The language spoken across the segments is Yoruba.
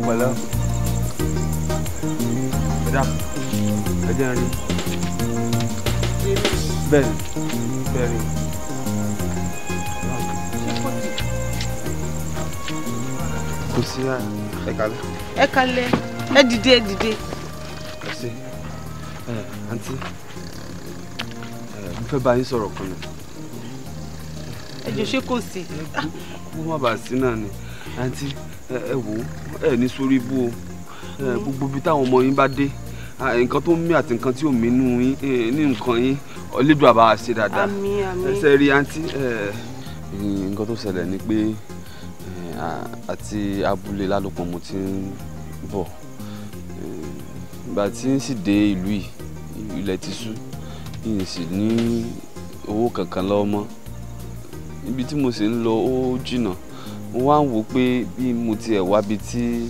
Pẹ̀lẹ́ ẹ dákun, ẹ jẹ́ n rí. Bẹ́ẹ̀ bẹ́ẹ̀ rí. Kò sí ẹ kálẹ́. Ẹ kálẹ́, ẹ dìde ẹ dìde. Ẹ ṣé ẹ àǹtí, mo fẹ́ bá yín sọ̀rọ̀ kan ni. Ẹ jọ̀ọ́ ṣé kò sí? Kó má bàa sí náà ni. Àǹtí ẹ wò ó, ẹ ní sórí ibú o. Gbogbo ibi táwọn ọmọ yín bá dé, nǹkan tó ń mí àti nǹkan tí ò mí nínú yín ní nǹkan yín, Elédùà bá wa ṣe dáadáa. Àmín àmín. Ẹ ṣe rí àǹtí, nǹkan tó ṣẹlẹ̀ ni pé àti abúlé Lálùpọ̀ mo ti ń bọ̀. Ìgbà tí ń sì dé ìlú yìí, ilẹ̀ ti ṣú, n sì ní owó kankan lọ́wọ́ mọ́. Ibi tí mo sì ń lọ ó jìnnà. Mo wá ń wò pé bí mo tiẹ̀ wá bi tí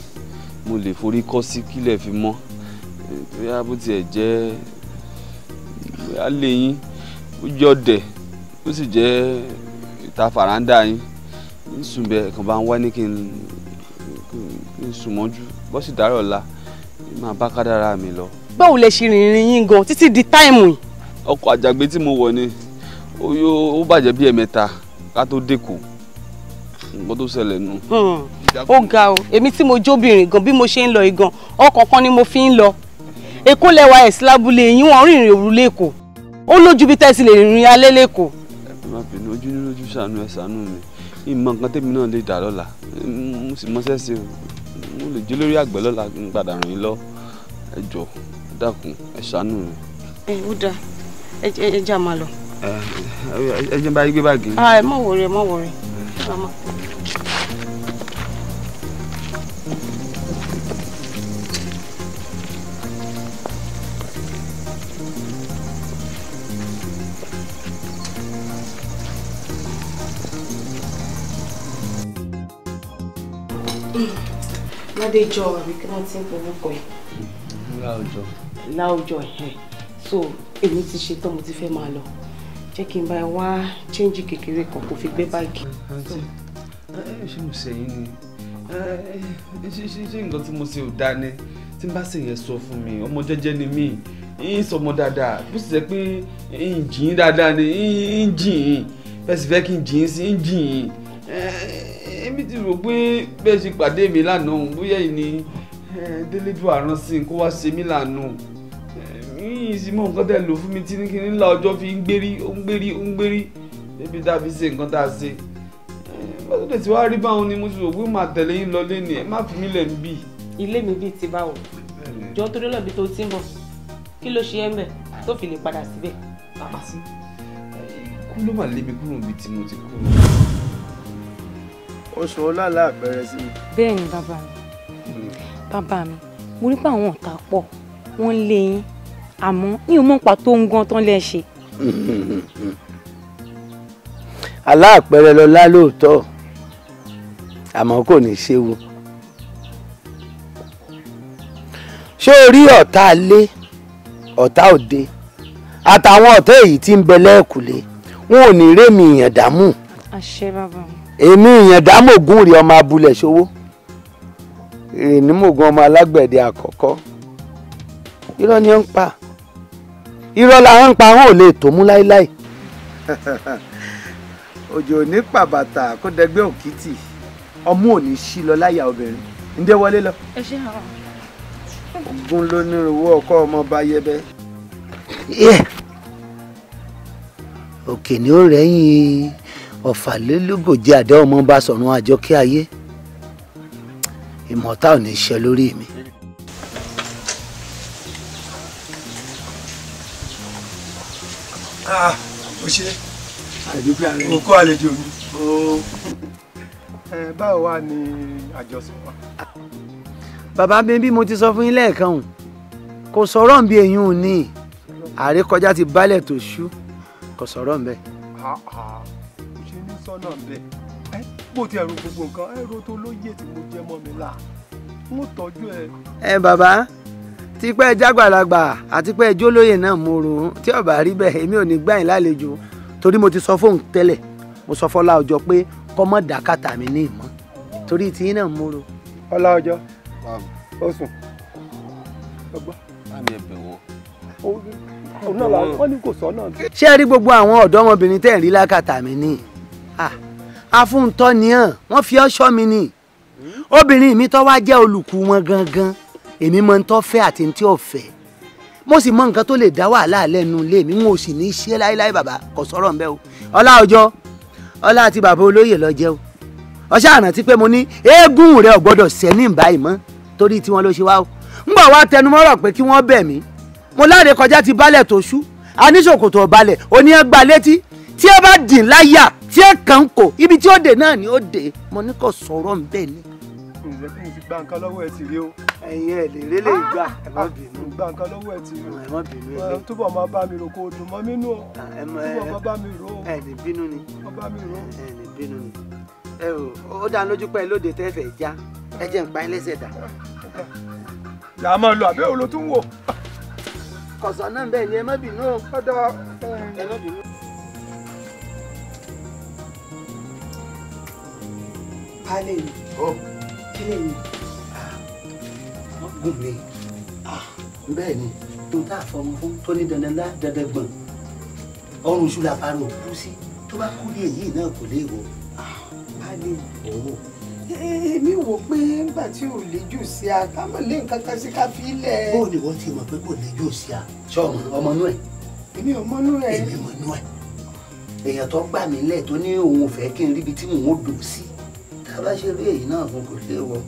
mo lè forí kọ́ sí kílẹ̀ fi mọ́. Bóyá bó tiẹ̀ jẹ́ bóyá lé yín, ó jẹ́ ọ̀dẹ̀, ó sì jẹ́ ìta fàrándà yín. Ń sùn bẹ́ẹ̀ kàn bá ń wá ní kí n sùn mọ́jú. Bó sì dárò ọ̀la, máa bá kádàrá mi lọ. Báwo lẹ ṣe rìnrìn yín gan títí di táìmù yìí? Ọkọ̀ àjàgbé tí mo wọ̀ ni ó bàjẹ́ bí ẹ̀mẹ́ta ká tó dẹ́kọ̀. Nǹkan tó ṣẹlẹ̀ nù. Ó ga o, èmi tí mo jóbìnrin gan bí mo ṣe ń lọ yìí gan, ọkọ̀ kan ni mo fi ń lọ. Èkó lẹwa ẹ̀sìn lábúlé yín, wọ́n rìnrìn òru lẹ́kọ̀ọ́. Ó lójú bí tẹ́sí lè rìnrìn alẹ́ lẹ́kọ̀ọ́. Ẹ má bínú, ojú ní lójú ṣàánú ẹ ṣàánú mi. Ìmọ̀ nǹkan tèmi náà lè dà lọ́la. Mo sì mọṣẹ́ ṣe o. Mo lè jẹ́ lórí àgbẹ̀ lọ́la kí n padà rìn yín lọ. Ẹ jọ̀ọ́, ẹ dákun, ẹ ṣàánú mi. Ẹ ó dáa, ẹ já máa lọ. Ẹ jẹ́ n bá yín gbé báàgì. Ẹ má wọrí, ẹ má wọrí. Ládéjọ àbí kí wọ́n ti ń porúkọ ẹ̀. Láòjọ. Láòjọ ẹ̀. So èmi ti ṣetán, mo ti fẹ́ máa lọ. Jẹ́ kí n bá ẹ wá chíńjì kékeré kan kó fi gbé báàgì. Àǹtí, ṣé mo ṣe yín ni? Ṣé nǹkan tí mo ṣe ò dáa ni? Tí n bá ṣe yẹn sọ fún mi, ọmọ jẹ́jẹ́ ni mí. Ń sọmọ dáadáa, bó sì jẹ́ pé ń jìn dáadáa ni, ń jìn. Bẹ́ẹ̀ sì fẹ́ kí n jìn sí, ń jìn. Èmi ti rò pé bẹ́ẹ̀ ṣe pàdé mi lánàá, bóyá ìní Délédùà rán sí kó wá ṣe mí lánàá. Mi sì mọ nǹkan tẹ́ lò fún mi tí kí ńlá ọjọ́ fi ń gbérí, ó ń gbérí, ó ń gbérí. Débi tá a fi ṣe nǹkan tá a ṣe. Bá tó dẹ̀ tí wàá rí báwọn ni mo ti rò pé màá tẹ̀lé yín lọ lé ni, ẹ má fi mí lẹ̀ ń bì. Ilé mi bíi ti báwo? Jọ torí lọ́bi tó ti ń bọ̀. Kí ló ṣe ẹ́ ń bẹ̀ tó fi lè padà síbẹ̀? Kú ló mà lé mi kúrò níbi tí mo ti kúrò. Ó sọ lálá àpẹẹrẹ sí mi. Bẹ́ẹ̀ ni bàbá mi. Bàbá mi, mo rí pé àwọn ọ̀tá pọ̀, wọ́n ń lé yín, àmọ́ mi ò mọ̀ pàtó ń gan tán lẹ́ ṣe. Àlá àpẹẹrẹ lọlá lóòótọ́, àmọ́ kò ní ṣéwu. Ṣé o rí ọ̀tá ilé, ọ̀tá òde, àtàwọn ọ̀tá èyí tí ń bẹ lẹ́ẹ̀kùlé, wọn ò ní rémi ìyàn dààmú. Àṣẹ bàbá mi. Èmi ìyàn dààmú ògùn rí ọmọ abúlé ṣòwò. Ìnímọ̀gùn ọmọ alágbẹ̀dẹ àkọ́kọ́. Irọ́ ni ó ń pa. Irọ́ la ń pa, wọn ò lè tó mú láíláí. Òjò ní pàbàtà kó dẹgbẹ́ òkìtì, ọmú ò ní sí lọ láyà obìnrin. Ǹdẹ́ wọlé lọ. Ẹ ṣé àwọn. Ògún ló ní irunwó ọkọ ọmọ bá yẹbẹ. Òkè ni ó rẹ́yìn ọ̀fàlélógójì àdá ọmọ bá sọ̀run àjọkẹ́ ayé. Ìmọ̀ta ò ní ṣe lórí mi. O ṣe o kó àlejò mi. Báwo wá ni àjọsọ wa? Bàbá mi, bí mo ti sọ fún yín lẹ́ẹ̀kan o, kò sọ̀rọ̀ ń bí eyín ò ní. Àrékọjá ti bálẹ̀ tó ṣú, kò sọ̀rọ̀ ń bẹ́ẹ̀. Kò ṣe ní sọ́nà ń bẹ́ẹ̀. Bó ti ẹ̀rù gbogbo nǹkan, ẹ̀rọ tó lóye tí mo jẹ́ mọ́ mi là, ń tọ́jú ẹ. Ẹ bàbá, tí pẹ́ jágbàlagbà àti pẹ́ jólóyè náà mo rò ó, tí ó bá rí bẹ́ẹ̀ èmi ò ní gbà yín lálejò, torí mo ti sọ fóun tẹ́lẹ̀, mo sọ fọlá ọjọ́ pé kọ́ mọ́ dàkátà mi ní ìmọ̀, torí tí yín náà mo rò. Ọlá ọjọ́. Ó sùn. Ọgbọ́n. Báàmì ẹ bẹ̀ wọ́n. Wọ́n ní kò sọ náà. Ṣé ẹ rí gbogbo àwọn ọ̀dọ́mọbìnrin tẹ́ ẹ̀ rí lákàtà mi ní? Afúntọ́ ni hàn, wọ́n fi ọ́ ṣọ́ mi ní. Obìnrin mi tó wá jẹ́ olùkú wọn gangan, èmi mọ tó fẹ́ àti tí ò fẹ́. Mo sì mọ nǹkan tó lè dá wàhálà lẹ́nu ilé mi, n ò sì ní í ṣe láéláé bàbá, kò sọ̀rọ̀ ń bẹ́ o. Ọlá ọjọ́, ọlá àti bàbá olóyè lọ jẹ́ o. Ọṣẹ́ àrántí pé mo ní eégún rẹ̀ ò gbọ́dọ̀ sẹ́ ní ìbáyìí mọ́ torí tiwọn ló ṣe wá o. Ń bọ̀ wá tẹnumọ́rọ̀ pé kí wọ́n bẹ̀ mí. Mo láre kọjá ti balẹ̀ tó ṣú, aníṣòkòtò ọ̀balẹ̀, oní ẹgbà létí, tí ẹ bá dìn láyà, tí ẹ kàn kò, ibi tí ó dé náà ni ó dé, mo ní kò sọ̀rọ̀ ń bẹ̀ ni. Ǹjẹ́ kí n ti gba nǹkan lọ́wọ́ ẹ ti rí o. Ẹ̀yin ẹ̀ lè rélé ìgbà, ẹ má bínú. Gba nǹkan lọ́wọ́ ẹ ti rí o. Ẹ má bínú ẹ lé. Túbọ̀ máa bá mi rò kó o dùn mọ́ mínú o. Túbọ̀ máa bá mi rò o. Ẹ ní bínú ni. Máa bá mi rò o. Ẹ ní bínú ni. Ẹ o, ó dá lójú pé lóde tẹ́ fẹ́ já, ẹ jẹ́ n pa ẹ́ lẹ́sẹ̀ dà. Yà á máa lọ àbẹ́ òun ló tún wò. Kọ̀sán náà bẹ́ẹ̀ ni ẹ má bínú o. Ọ̀dọ̀ ẹ má bínú. Baálé mi. Kí lè ní? Wọ́n gùn mí. Bẹ́ẹ̀ ni, tó tá a fọmọ fún tó ní dandan lá dandan gbọ̀n. Ọrùn iṣu la parí òkú sí. Tó bá kú ní èyí náà kò lè wọ̀. Baálé mi. Èmi wò pé nígbà tí ò lè jù sí a, ká mọ̀ lé nǹkan kan sí ká fi lẹ̀. Bó ni wọ́n ti mọ̀ pé kò lè jù sí a? Ṣé ọmọ ọmọ inú ẹ̀? Èmi ò mọ inú ẹ̀. Èmi mọ̀ inú ẹ̀. Èèyàn tó gbà mí lẹ̀ tó ní òun ò fẹ́ kí n ríbi tí mò ń dùn sí. Tá a bá ṣe rí èyí náà fún kò lè wọ̀.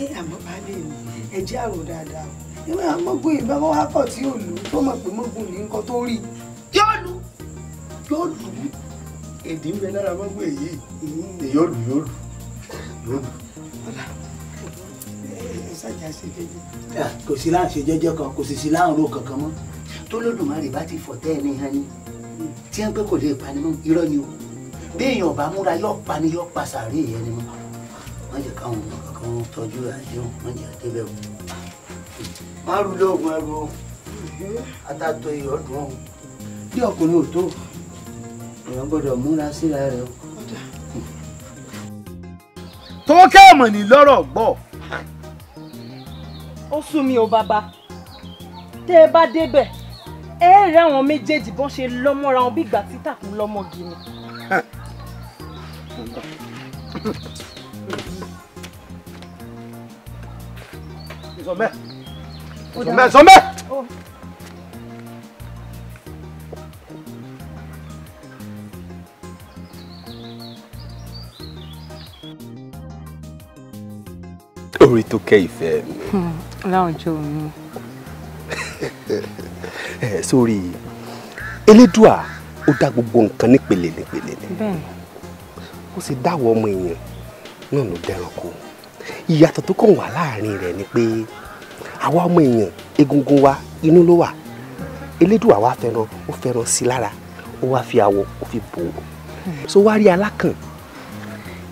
Ẹ àmọ́ baálé mi, ẹ jẹ́ àrò dáadáa o. Ìwé àmọ́gùn ìbá wọn wá kọ̀ tí ò lù tó mọ̀ pé mọ́gùn ní nǹkan tó rí. Yóò lù yóò lù èdè ń bẹ lára mọ́gùn èyí. Yóò lù yóò lù yóò lù. Kò sí láǹṣe jẹ́jẹ́ kan, kò sì sí láǹro kankan mọ́. Tó lódùmarè bá ti fọ̀tẹ́ ẹni hàn ni tí wọ́n pé kò lè pani mọ́, irọ́ ni o. Bí èèyàn bá múra yóò pani yóò pa sàárè yẹn ni mọ́. Wọ́n jẹ́ káwọn ọmọ kankan tọ́jú àdéhùn, wọ́n jẹ́ àdébẹ̀ o. Má rú lóògùn ẹrù o, àtàtọ̀ iyọ̀ dùn o. Bí ọkùnrin ò tó, èèyàn gbọ́dọ̀ múra síra rẹ̀ o. Tó kẹ́ ọmọ ní lọ́rọ̀ gbọ́. Ó sú mi o bàbá, tẹ́ ẹ bá débẹ̀ ẹ rí àwọn méjèèjì bọ́n ṣe lọ́mọ́ra wọn bí ìgbà tí tàkùn lọ́mọge ni. Sọmẹ sọmẹ sọmẹ. Orí tó kẹ́ ìfẹ́ mi. Láwùjọ mi. Sórí Elédùà ó dá gbogbo nǹkan nípele nípele ni. Bẹ́ẹ̀ni. Ó sì dáwọ́ ọmọ èèyàn náà ló dẹranko. Ìyàtọ̀ tó kàn wà láàrin rẹ̀ ni pé àwa ọmọ èèyàn egungun wa inú ló wà. Elédùà wa fẹ́ràn ó fẹ́ràn sí lára ó wá fi awọ ó fi bò ó. So wá rí alákàn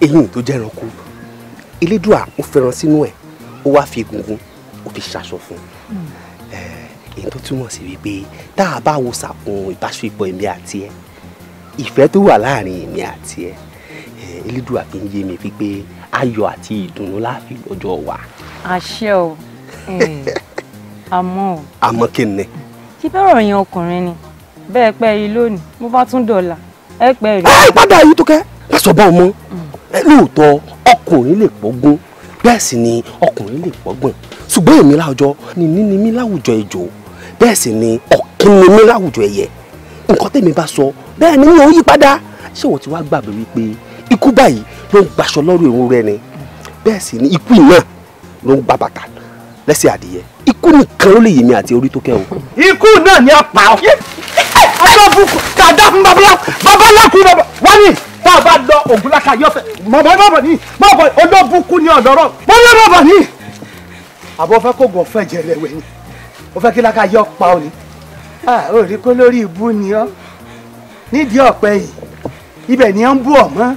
eyín tó jẹ́ranko. Elédùà ó fẹ́ràn sínú ẹ̀ ó wá fi egungun ó fi ṣaṣọ fún un. Èyí tó túmọ̀ sí wípé tá a bá wo sàkún ìbáṣepọ̀ èmi àti ẹ, ìfẹ́ tó wà láàrin èmi àti ẹ, Elédùà fi ń yé mi wípé ayọ̀ àti ìdùnnú la fi lọ́jọ́ wa. Àṣẹ o, àmọ́ o. Àmọ́ kí ni? Kí bẹ́ẹ̀ rọ̀ yẹn ọkùnrin ni, bẹ́ẹ̀ pẹ́ yìí lónìí, bó bá tún dọ̀la, ẹ pẹ́ rí. Ẹ padà yìí tó kẹ́, má sọ bá ọmọ. Lóòótọ́ ọkùnrin lè pọ́gbọ́n, bẹ́ẹ̀ sì ni ọkùnrin lè pọ́gbọ́n. Ṣùgbọ́n èmi láwùjọ ni ní mi láwùjọ ejò, bẹ́ẹ̀ sì ni ọ̀kín ni mi láwùjọ ẹyẹ. Nǹkan tèmi bá sọ bẹ́ẹ̀ ni mi ò yí padà. Ṣé wọ́n ti wá gbàgbé wípé ikú báyìí ló ń gbaṣọ lọ́rùn èrò rẹ ni, bẹ́ẹ̀ sì ni ikú náà ló ń gba bàtà lẹ́sẹ̀ adìyẹ. Ikú nìkan ló lè yè mí àti orí tó kẹ́ o. Ikú náà ni a pa ọ́. Ọjọ́ bukú dàda fún babaláku bàbá wá ní tá a bá lọ ògúnláka yọ fẹ mọ̀bọ̀ mọ̀bọ̀ ní mọ̀bọ̀ olóbùkún ní ọ̀dọ́rọ̀ mọ̀bọ̀ mọ̀bọ̀ ní. Àbọ̀ fẹ́ kó gùn ọ̀fẹ́ jẹ̀rẹ̀ wẹ̀ ni ó fẹ́ kí láka yọ pa ọ́ ni. Ó rí kó lórí ibú ni ọ́ nídìí ọ̀pẹ yìí ibẹ̀ ni ó ń bú ọ̀mọ́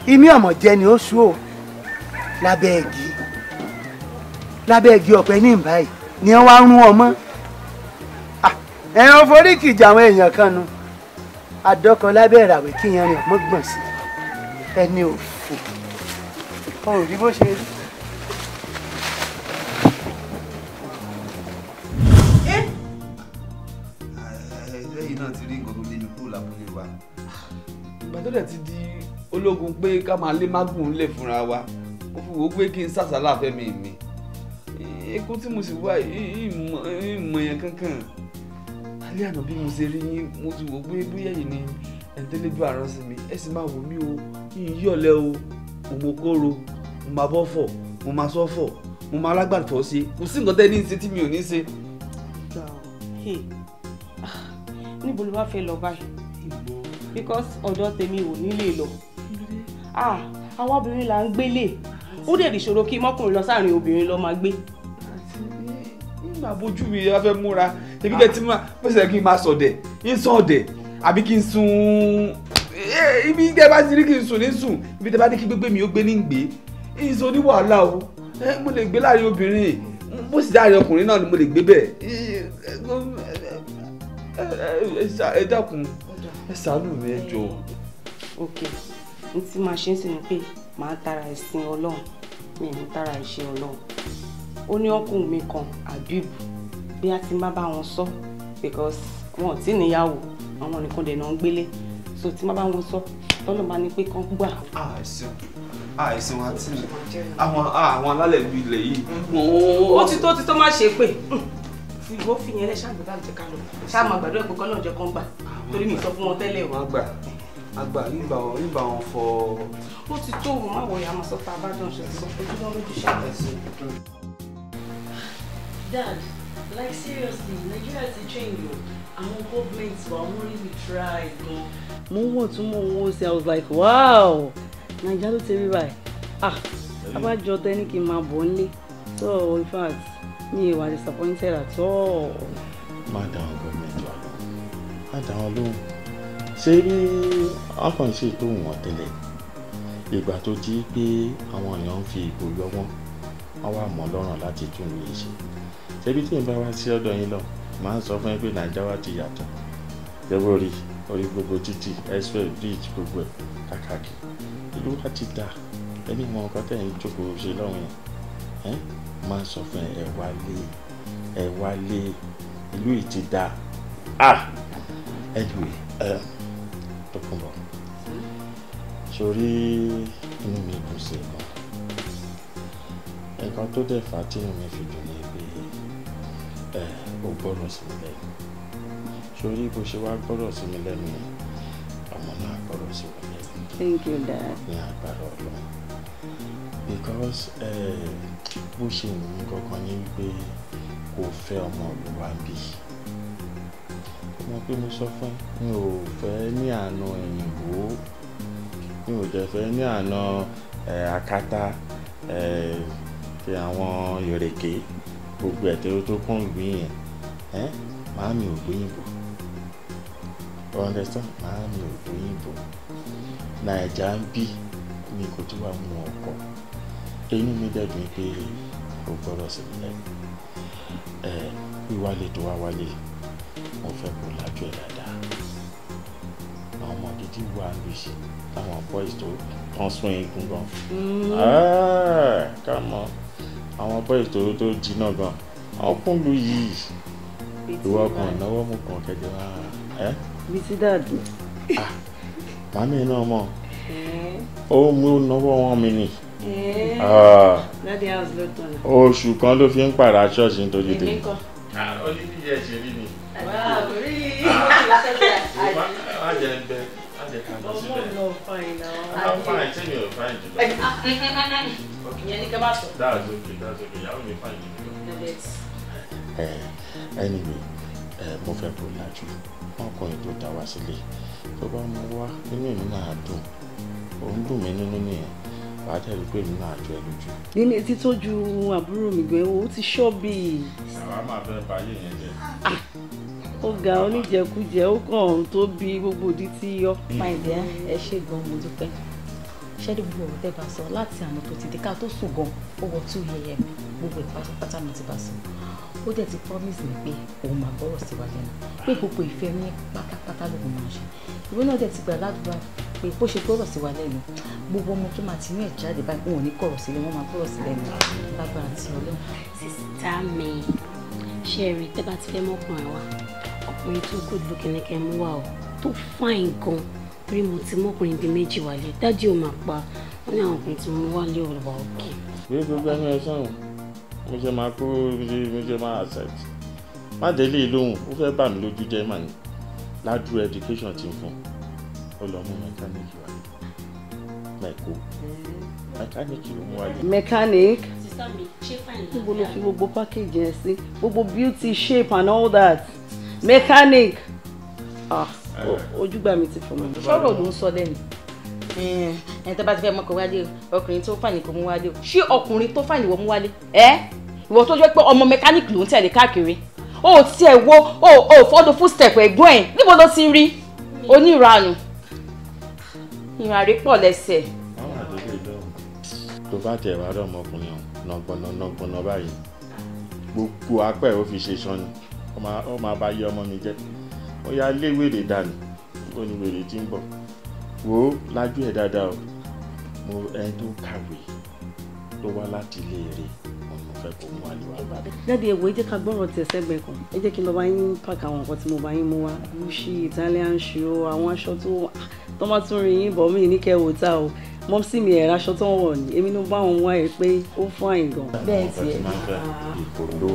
imí ọ̀mọ̀ jẹ ni ó sú o lábẹ́ igi ọ̀pẹ ní ìbáyìí ni wọ́n wá rún ọmọ. Ẹ̀rọ foríkìjà àwọn èèyàn kan nu àdọ́kọ lábẹ́ ìràwé kí yan rìn ọmọ gbọ̀n sí ẹni òfò ò rí bó ṣe rí. náà ti rí nǹkan tó lé mi kúrò lábúlé wa. Ìgbà tó dẹ̀ ti di ológun pé ká máa lé mágùn lè fúnra wa, mo fi wò ó pé kí n sàsálà fẹ́mi mi. Èkó tí mo sì wá ìmọ̀ yẹn kankan. Alẹ́ àná bí mo ṣe rí yín, mo ti wò ó pé bóyá yìí ni ẹ̀ńtẹ́lẹ́dọ́ àrán sí mi. Ẹ sì máa wò mí o, yìí yọ̀lẹ́ o, mo mọ kóró, mo máa bọ́ fọ̀, mo máa sọ́ fọ̀, mo máa alágbàtọ́ ṣe. Kò sí nǹkan tẹ́ ní í ṣe tí mi ò ní ṣe. Níbo ló wá fẹ́ lọ báyìí? Because ọ̀dọ̀ tèmi ò nílé lọ. Àwọn obìnrin là ń gbélé. Ó dẹ̀ lè ṣòro kí mọ́kùnrin lọ sáàrin obìnrin lọ máa gbé. Nígbà bójú mi a fẹ́ múra, ebi kẹ́ tí máa fẹsẹ̀ kí n máa sọ̀dẹ̀, ń sọ̀dẹ̀, àbí kí n sùn. Ibi tẹ́ bá ti rí kí n sùn ní sùn, ibi tẹ́ bá ní kí gbégbé mi ó gbé ní gbé. Ń sọ ní wàhálà o, mo lè gbé láàrin obìnrin, bó sì dáàrin ọkùnrin náà ni mo lè gbé bẹ́ẹ̀. Ẹ dákun, ẹ ṣàánú mi, ẹ jọ̀ọ́. Ok, n tí máa ṣe ń sìn ni pé màá tara ẹ̀sìn Ọlọ́run, mi ò ní tara ìṣe Ọlọ́run. Ó ní ọkùnrin mi kan, Habib, bí a ti má bá wọn sọ, because wọn ò tí níyàwó, àwọn nìkan dẹ̀ náà ń gbélé. So tí má bá wọn sọ, tọ́lọ́ máa ní pé kán gbà. Àìsàn àti àwọn alálẹ̀ ìlú ilẹ̀ yìí. Ó ti tó má ṣe pé. Ìwọ fi yẹn lẹ ṣàgbọ́dá jẹ ká lọ. Ṣá máa gbàdúrà pé kọ́lọ́run jẹ́ kán gbà. Torí mi sọ fún wọn tẹ́lẹ̀ o. Wọ́n gbà nígbà wọn fọ. Ó ti tó òun má wọ̀nyí àmọ́ sọ́ta abájọ́ ṣe sọ ojú wọn lójú ṣàtẹ̀sí. Dad, like seriously, Nigeria ti change o. Àwọn government wa wọ́n really try gan. Mo ń wò tún mo ń wò sí, I was like wow, Naija ló ti rí báyìí. Ah, abájọ tẹ́ ní kí n máa bọ̀ nílé. So in fact, mi ò wà disappointed at all. Má dá àwọn gọ́ọ̀mẹ̀ntì wa lóhùn, má dá wọn lóhùn. Ṣé bí wọ́n kàn ṣe tó wọ́n tẹ́lẹ̀? Ìgbà tó di pé àwọn èèyàn ń fi ìbò yọ wọ́n, wọ́n wà mọ́ lọ́rùn láti tún ìlú yìí ṣe. Ṣé bí tí n bá wá sí ọ̀dọ̀ yín lọ, màá sọ fún yín pé Nàìjíríà wa ti yàtọ̀. Ṣé orí orí gbogbo títì, express bridge gbogbo ẹ̀ káàkiri. Ìlú wa ti dà, ẹni mọ nǹkan tẹ̀ ń jókòó ṣe lọ́rùn yẹn. Máa sọ fún ẹ wálé, ẹ wálé, ìlú yìí ti dà. Anyway, Tókunbọ̀, sórí inú mi dùn sí i gan. Nǹkan tó dẹ̀ fà á tí inú mi fi dùn ni pé ó gbọ́dọ̀ sí mi lẹ́nu. Sórí bó ṣe wá gbọ́dọ̀ sí mi lẹ́nu yẹn, ọmọ náà gbọ́dọ̀ sí mi lẹ́nu. Thank you, Dad. Ní agbára Ọlọ́run. Because bó ṣe wù mí gangan ni wípé kò fẹ́ ọmọ ìlú wa bí. Ó mọ̀ pé mo sọ fún ẹ, mi ò fẹ́ ní àna òyìnbó, mi ò dẹ̀ fẹ́ ní àna akátá, ti àwọn ìrèké, gbogbo ẹ̀ tó kún ìlú yẹn. Màámi ò gbóyìnbó. You understand? Màámi ò gbóyìnbó. Naija ń bí mi kò tí wàá mú ọkọ. Inú mi dẹ̀ dùn pé o gbọ́dọ̀ sí mi lẹ́nu. Wíwálé tó wá wálé, mo fẹ́ kó lajú ẹ̀ dáadáa. Àwọn ọmọ gidi wà lóṣì, táwọn boys tó tán sún egun gan. Come on. Àwọn boys tó jiná gan. Àwọn kún lu yìí. Ìwọ kan náwó mú kan kẹjọ wá. Bí ti dàdí. Màmí náà mọ̀. Ó mú náwó wọn mi nì. Daddy house ló tọ̀nà. Oṣù kan ló fi ń pàrà ṣọ́ọ̀ṣì nítorí tèmi. Ó ní bí ẹ ṣe rí ni. Wow, really? Má jẹ ń bẹ, má jẹ ká lọ síbẹ̀. Ọmọ náà fine now. I'm fine, ṣé mi ò fine jùlọ? Ìyẹn ní ká bá sọ. That's okay, that's okay. Ìyàwó mi fine jùlọ. Anyway, mo fẹ́ kó lajú. Ọkùnrin tó dá wa sílé. Tó bá mú wá, inú èmi náà dùn. Òun dùn mí nínú nìyẹn. Wàá dẹ̀ rí pé èmi náà jọ ẹ lójú. Nínú etí tó ju àbúrò mi gan, ó ti ṣọ́ bí. Àwa máa fẹ́ ba ayé yẹn jẹ́. Ó ga oníjẹkújẹ, ó kàn tó bí gbogbo ìdí tí yọ. My dear, ẹ ṣé gan, mo dúpẹ́. Ṣé ní gbogbo ọ̀rọ̀ tẹ́ bá sọ láti àná tó ti di ká tó sùn gan, ó wọ 2 a.m. gbogbo ìpátápátá mi ti bá sọ. Ó dẹ̀ ti promise mi pé òun máa gbọ́rọ̀ sí wa lẹ́nu, pé gbogbo ìfẹ́ mi pátápátá lòun máa ṣe. Ìwé náà dẹ̀ ti gbà ládùúrà pé bó ṣe gbọ́rọ̀ sí wa lẹ́nu, gbogbo ọmọ tó máa ti ní ẹ̀ jáde báyìí, òun ò ní kọ̀rọ̀ sílẹ̀, wọ́n máa gbọ́rọ̀ sí lẹ́nu lágbára ti Ọlọ́run. Sister mi, ṣé ẹ rí tẹ́ bá ti fẹ́ mọ́kùnrin wa, Ọkùnrin tó good looking ní kẹ́ mú wá o, tó fine gan. Torí mo ti mọ́kùnrin bíi méjì wálé. Daddy ò máa pa. Wọ́n ní àwọn ọkùnrin tí mo wálé ò wà òkè. Bí gbogbo ẹnu ẹ sọ̀rọ̀, mo ṣe máa kó mo ṣe máa accept. Má délé lóhùn, ó fẹ́ bà mí lójú jẹ́ mà ní. Ládùú education ti ń fún. Ó lọ mú mẹkáníìkì wálé. Mẹ̀kó. Mẹkáníìkì ló mú wálé. Mechanic. Sister mi, ṣé fine la? Níbo ló fi gbogbo package yẹn sí? Gbogbo beauty shape and all that. Mechanic. Ah, ojúgbà mi ti fọ́ mi. Sọ̀rọ̀ ló ń sọ lẹ́nu. Ẹni tó bá ti fẹ́ mọ́kàn wálé o, ọkùnrin tó fàyìn kò mú wálé o. Ṣé ọkùnrin tó fàyìn wọ́n mú wálé? Ẹ́ ìwọ tó jẹ́ pé ọmọ mẹkáníìkì ló ń tẹ̀lé káàkiri. O ò tiẹ̀ wo o ò fọ́dọ̀ footstep ẹ̀gbọ́n ẹ̀ níbo ló ti rí oníranù. Ìrìn pọ̀ lẹ́sẹ̀. Àwọn àdéhùn ìdánwò tó bá tẹ̀ wá rọ̀ ọmọkùnrin ọ̀hún nàgbọ̀nà nàgbọ̀nà báyìí. Gbogbo apá ẹ̀ ó fi ṣe sán ni. Ó máa bá yé ọmọ mi jẹ́. Ó yá lé wèrè dànù. Níbo ni wèrè ti ń bọ̀? Wò ó lájú ẹ̀ dáadáa o. Mo ẹni tó kàwé tó wá láti ilé rẹ̀ òun mo fẹ́ kó mú wálé wá bá mi. Daddy ẹ wò, ẹ jẹ́ ká gbọ́rọ̀ tẹ̀ sẹ́gbẹ̀ẹ́ kan. Ẹ jẹ́ kí n lọ bá yín pack àwọn nǹkan tí mo bá yín mú wá. Gucci, Italian shoe, àwọn aṣọ tó máa tún rí yín bọ̀ mí ní kẹ́ wò tá o. Mọ́mísì mi ẹ̀rọ aṣọ tó ń wọ̀ ni. Èmi ló bá wọn wá ẹ pé ó fine gan. Bẹ́ẹ̀ tiẹ̀. Ìpòló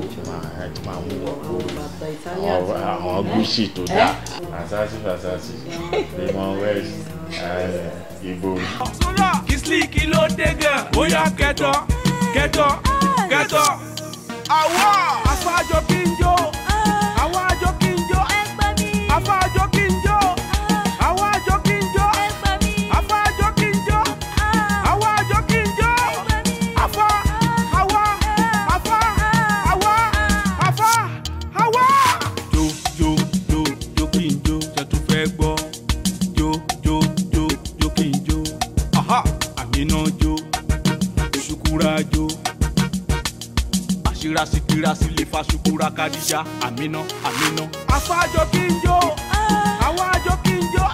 máa ń wọ̀ kó àwọn Gucci tó dáa. Versace Versace, Raymond West, Igbo. Kìsìlì kí ló dé gan? Bóyá kẹtọ, kẹtọ, kẹtọ. Àwa afájọ kí n jó. Àwa àjọ kí n jó. Afájọ kí n jó. Àwa àjọ kí n jó. Afájọ kí n jó. Àwa àjọ kí n jó. Afá, àwa, afá, àwa, afá, àwa. Jó jó jó jó kí n jó, ṣe tún fẹ́ gbọ́. Jó jó jó jó kí n jó. Aha, Àmínà jó, Ṣùkúrà jó. Àṣírasíkírasí lè fa Ṣùkúrà Kádíjà, Àmínà, Àmínà. Afájọ kí n jó, àwa àjọ kí n jó.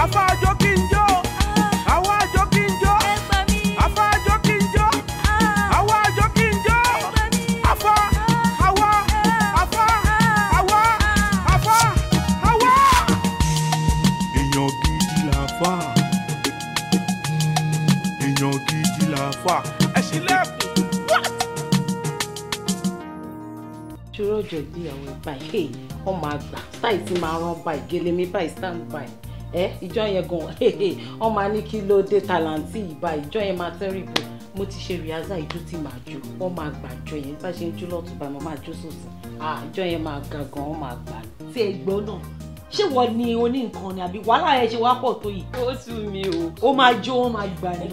Afájọ kí n jó, àwa àjọ kí n jó. Afájọ kí n jó, àwa àjọ kí n jó. Afá, àwa, afá, àwa, afá, àwa. Èèyàn gidi là fà. Èèyàn gidi là fà. Ẹ ṣílẹ̀kùn. Ṣòro ọjọ́ ìgbéyàwó ẹ̀ báyìí, wọ́n máa gbà style tí máa rán báyìí, gèlè mi báyìí, stand by. Ẹ ìjọ yẹn gan, wọ́n máa ní kí ló dé tàlàǹtì ìbá ìjọ yẹn máa terrible. Mo ti ṣe rìhásà ìjó tí màá jó, wọ́n máa gbà jọ yẹn bá ṣe ń jó lọ́tún báyìí, mo máa jó sòsì. Ìjọ yẹn máa ga gan, wọ́n máa gbà ní. Tí ẹ gbọ́ náà, ṣé wọ́n ní oní nǹkan ni àbí wàhálà ẹ ṣe wá pọ̀ tó yìí? Ó sú mi o. Ó máa jó, wọ́n máa gbà ní.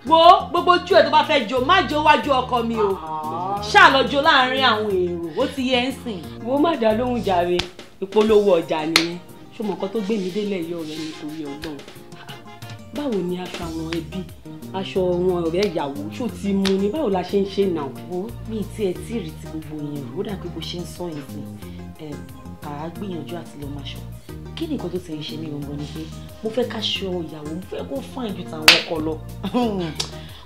Wo gbogbo ojú ẹ tó bá fẹ́ jó, má jó wájú ọkọ mi o. Ṣáà lọ jó láàárín àwọn èrò, ó ti yẹ ń sìn. Wo má dá lóhùn jàre, ìpolówó ọjà nìyẹn. Ṣó mọ nǹkan tó gbé mi délẹ̀ yìí ọ̀rẹ́ mi torí Ọlọ́run? Báwo ni aṣọ àwọn ẹbí, aṣọ wọn ọ̀rẹ́ ìyàwó, ṣó ti mu ni? Báwo la ṣe ń ṣe náà? Wo mi tí ẹ tí rí ti gbogbo yẹn rò, ó dà pé bó ṣe ń sọ yẹn sí. À á gbìyànjú àti lọ máa ṣọ. Kí ni nǹkan tó ti ń ṣe mí gangan ni pé mo fẹ́ ká ṣọ ìyàwó, mo fẹ́ kó fine ju tàwọn ọkọ lọ.